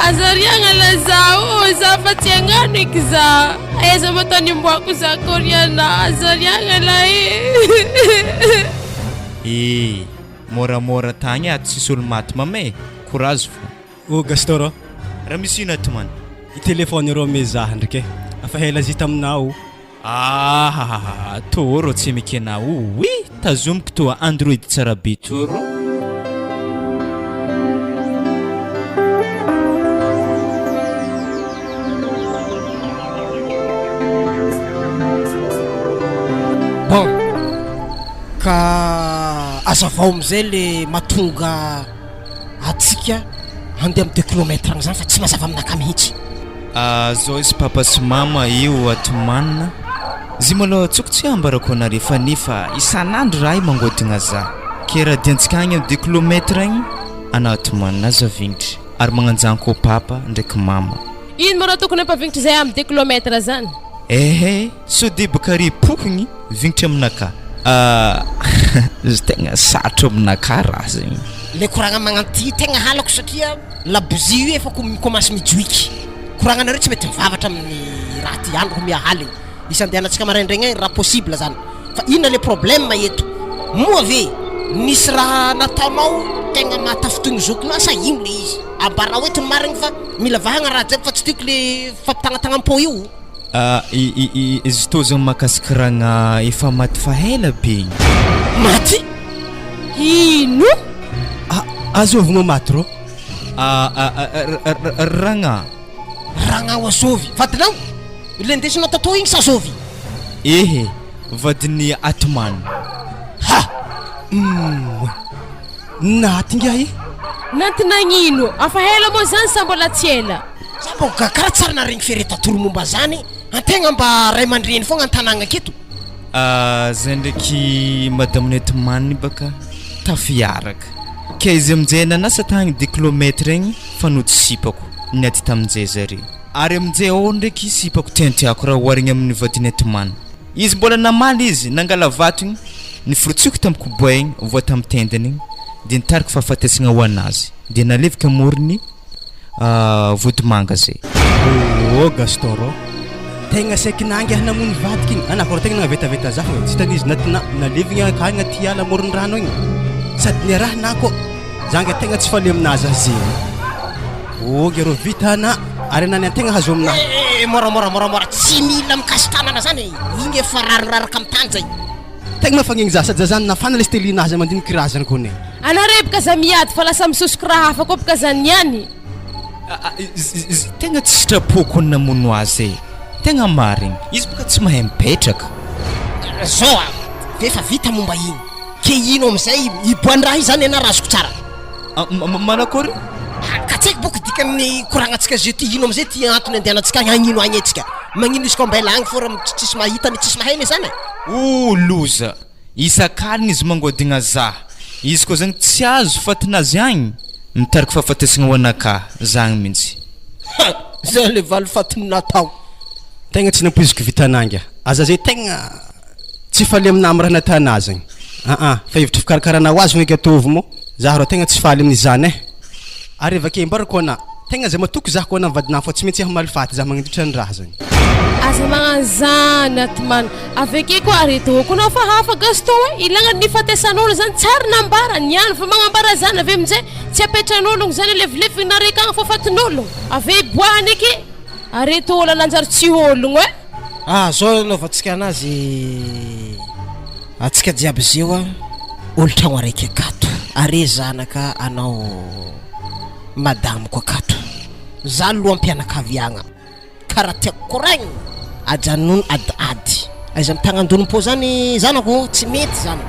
Aza ariagna la za ô, za fa tsy hagnano eky za, aiza ma tany omboako za kôriana, aza ariagna la e. E, môramôra tagny ato tsisy olo maty mama e, courage fô. Oh Gaston rô. Raha misy ino ato man? I téléphone rô mezaha ndriky e. Afa hela zita aminao. Ahahaha tô rô tsy mikena ouii tazomiko toa android tsara be tô rô. Bon, ka azavao amizay le mahatonga atsika handeha am deux kilomètre agny zany fa tsy mazava aminakahy mihitsy. Ah zao izy papa sy mama io atomanina zy malôha tsoko tsy ambarako anare fa nefa isan'andro raha io mangodigna za ke raha diantsika agny am deux kilomètre agny ana atomanina aza vignitry ary magnanjanko papa ndraiky mama. Ino moa raha tokony hampavignitry zay am deux kilomètre zany? Ehe sao de baka repokigny vignitry aminakahy ah izy tegna sarotro aminakahy raha zegny. Le koragna magnanty tegna halako satria Labozia io efa ko mi-commence mijoiky. Koragnanareo tsy mety mivavatra amin'ny raha ty andro miha aligny. Hisy andehanantsika maraindraigny agny raha possible zany. Fa inona le problème eto? Moa ve nisy raha nataonao tegna mahatafintohigny zokinao sa ino le izy? Ambarao eto ny marigny fa mila vahagna raha jiaby fa tsy tiako le fampitagnatagnam-pô io. Izy tô zany mahakasiky ragna efa maty fa ela be igny. Maty? Ino? Azovy moa maty rô? Ragna. Ragna ho azovy? Vadinao? Le ndesinao tatô igny sa azovy? Ehe, vadin'i Atman. Ha! Humm. Naty ingahy? Naty nagnino? Afa ela moa zany sa mbola tsy ela? Za mbô gaga karaha tsary naharegny feretatory momba zany, antegna mba ray aman-dreny fogna an-tanagna aketo. Ah, zay ndraiky madame Netman baka tafiaraka. Ka izy aminjay nanasa tagny deux kilomètre igny fa nody sipako niady taminjay zare. Ary aminjay ao ndraiky sipako tiantiako raha oharigny amin'ny vady Netman. Izy mbola namaly izy nangala vato igny niforotsiko tamin'ny koboay igny voa tamin'ny tendany igny dia nitarika fahafatesagna ho anazy dia nalevika amorony vodimanga zay. Oh Gaston rô, tegna saiky nangy aho namono vadiko igny, anah kôa tegna nahavetaveta za fôgna, tsy hitan'izy naty na nalevigny akagny aty ala amoron-drano agny, sady niarahana koa, za nge tegna tsy faly aminazy aho zegny, oh nge rô vita anah ary anah ny antegna hazo aminahy. Eh moramora moramora, tsy mila mikasi-tanana zany e, igny efa rariraraka amy tany zay. Tegna mafagnegny za sady za zany nafana le stelinazy za mandiniky raha zany kone. Anareo bka za miady fa lasa misosoky raha hafa koa bka za niany. Tegna tsy sitrapoko ny namono azy e! Tegna marigny, izy boka tsy mahay mipetraka. Zao a! Efa vita momba igny, ke ino amizay iboan-draha io zany enah raha azoko tsara? Manakôry? Ka tsy haiko bôka dikan'ny koragnantsika zio ty, ino amizay ty antony andehanantsika agny, hagnino agny antsika? Magnino izy koa ambela agny fô raha tsisy mahita ny tsisy mahay anie zany e! Oh loza! Isak'aligna izy mangodigna zah. Izy koa zagny tsy azo fatinazy agny, mitariky fahafatesagna ho anakahy zagny mintsy. Ha! Zay le valifaty natao. Tegna tsy nampoiziko vitan'anga aza zay tegna tsy faly aminah am raha nataonah zegny aa fa hevitry fikarakarana ho azy fogna eky ataovy moa zah rô tegna tsy faly amin'izany eh ary avake ambarako anah tegna aza matoky zah koa anah mivadinah fa tsy maintsy hamaly faty zah magnandritra ny raha zegny. Aza magnano zany Atman, aveke koa areto ko nao fa hafa Gaston e, ilagna ny nifatesan'olo zany tsary nambara, niany fa magnambara zany avy amizay tsy apetran'ologno zany alevilevigny nareka agny fa fatin'ologno, ave iboahany eky areto olo nanjary tsy ologno e. Ah zao anaovantsika anazy atsika jiaby zeo a olo tragno araiky akato are zanaka anao madamiko akato za loham-pianakaviagna ka raha tiako koragnina ajanony ady ady aiza mitagnan-donom-po zany zanako tsy mety zany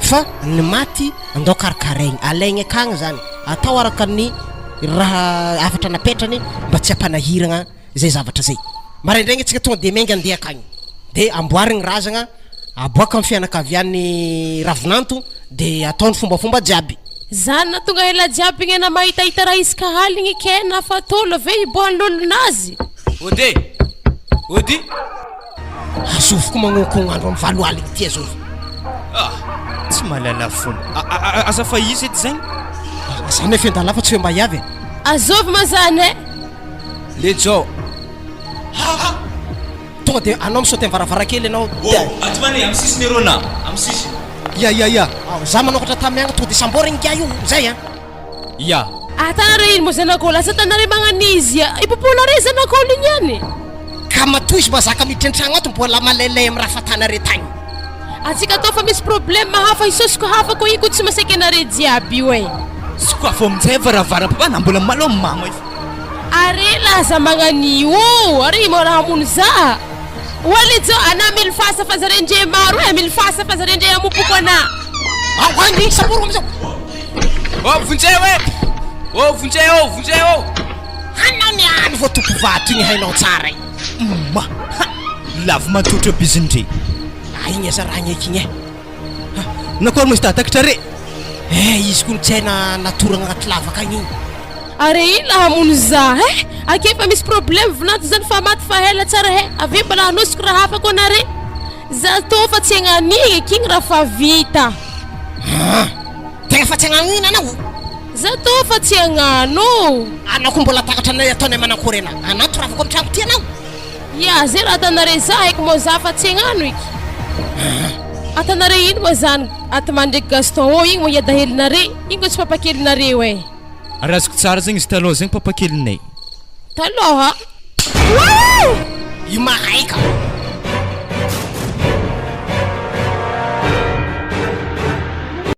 fa ny maty andao karakaraigny alaigny akagny zany atao araka ny raha hafatra napetrany mba tsy hampanahiragna zay zavatra zay. Maraindraigny antsika tonga de miainga andeha akagny de amboarigny razagna. Aboaka ny fianakavian'i Ravinanto de atao ny fombafomba jiaby. Zany natonga ela jiaby igny ana mahitahita raha isaka aligny ke na fa tôla ve iboahan'ny lôlon'azy. Ody e! Ody! Azovy ko magnonkogno andro am valo aligny ty azovy. Ah! Tsy mahalala fomba. Aza fa iza edy zegny? Za nefa endala fa tsy hoe mba hiavy e. Azovy ma zany e! Lejao. Ha! Tonga de anao mi-sauter am varavarankely enao de. Oh! Atovany e, am sisiny arô na am sisiny. Ya ya ya. Za manokatra tamiagna tonga de sambory ingahy io zay an. Ya. Atanare ino moa zanak'olo asa atanare magnan'izy ya ipoponare zanak'olo igny ihany. Ka matoa izy mazaka miditra an-tragno ato mbola malailay am raha fatanare tagny. Atsika atao fa misy problème hafa hisosoko hafa koa io ko tsy maseky anare jiaby io eh. Sokafo aminjay varavara papa na mbola malo am mama io. Are laza magnan'io oh are mora hamono za. Oa lejao ana milifasa fa zare ndre maro eh milifasa fa zare ndre hamopoko ana. Ao agny samboriko amizao. Oh vonjeo eh! Oh vonjeo oh vonjeo oh! Anao niany vao tompo vato igny hainao tsara e. Ma ha! Lavo matotra bizindre. Ah igny aza raha agneky igny eh. Nakory moa izy tahatakatra re? Eh izy koa tsy hay na natoragna agnaty lavaka agny igny. Are ino la hamono za eh! Ake fa misy problème vinanto zany fa maty fa ela tsara eh! Avy eo mbola hanosiko raha hafa koa nare! Za tô fa tsy hagnanigny eky igny raha fa vita. Ah! Tegna fa tsy hagnano ino anao? Za tô fa tsy hagnano. Anao koa mbola takatra anay ataonay manankory anah? Anao toravako amy tragno ty anao? Ya zay raha atanare za haiko moa za fa tsy hagnano eky. Ah! Atanare ino moa zany Atman ndraiky Gaston ô igny moa iadahelinare igny koa tsy papakelinareo eh. Ary azoko tsara zegny izy taloha zegny papakelinay. Taloha? Wouh! Io mahay ka.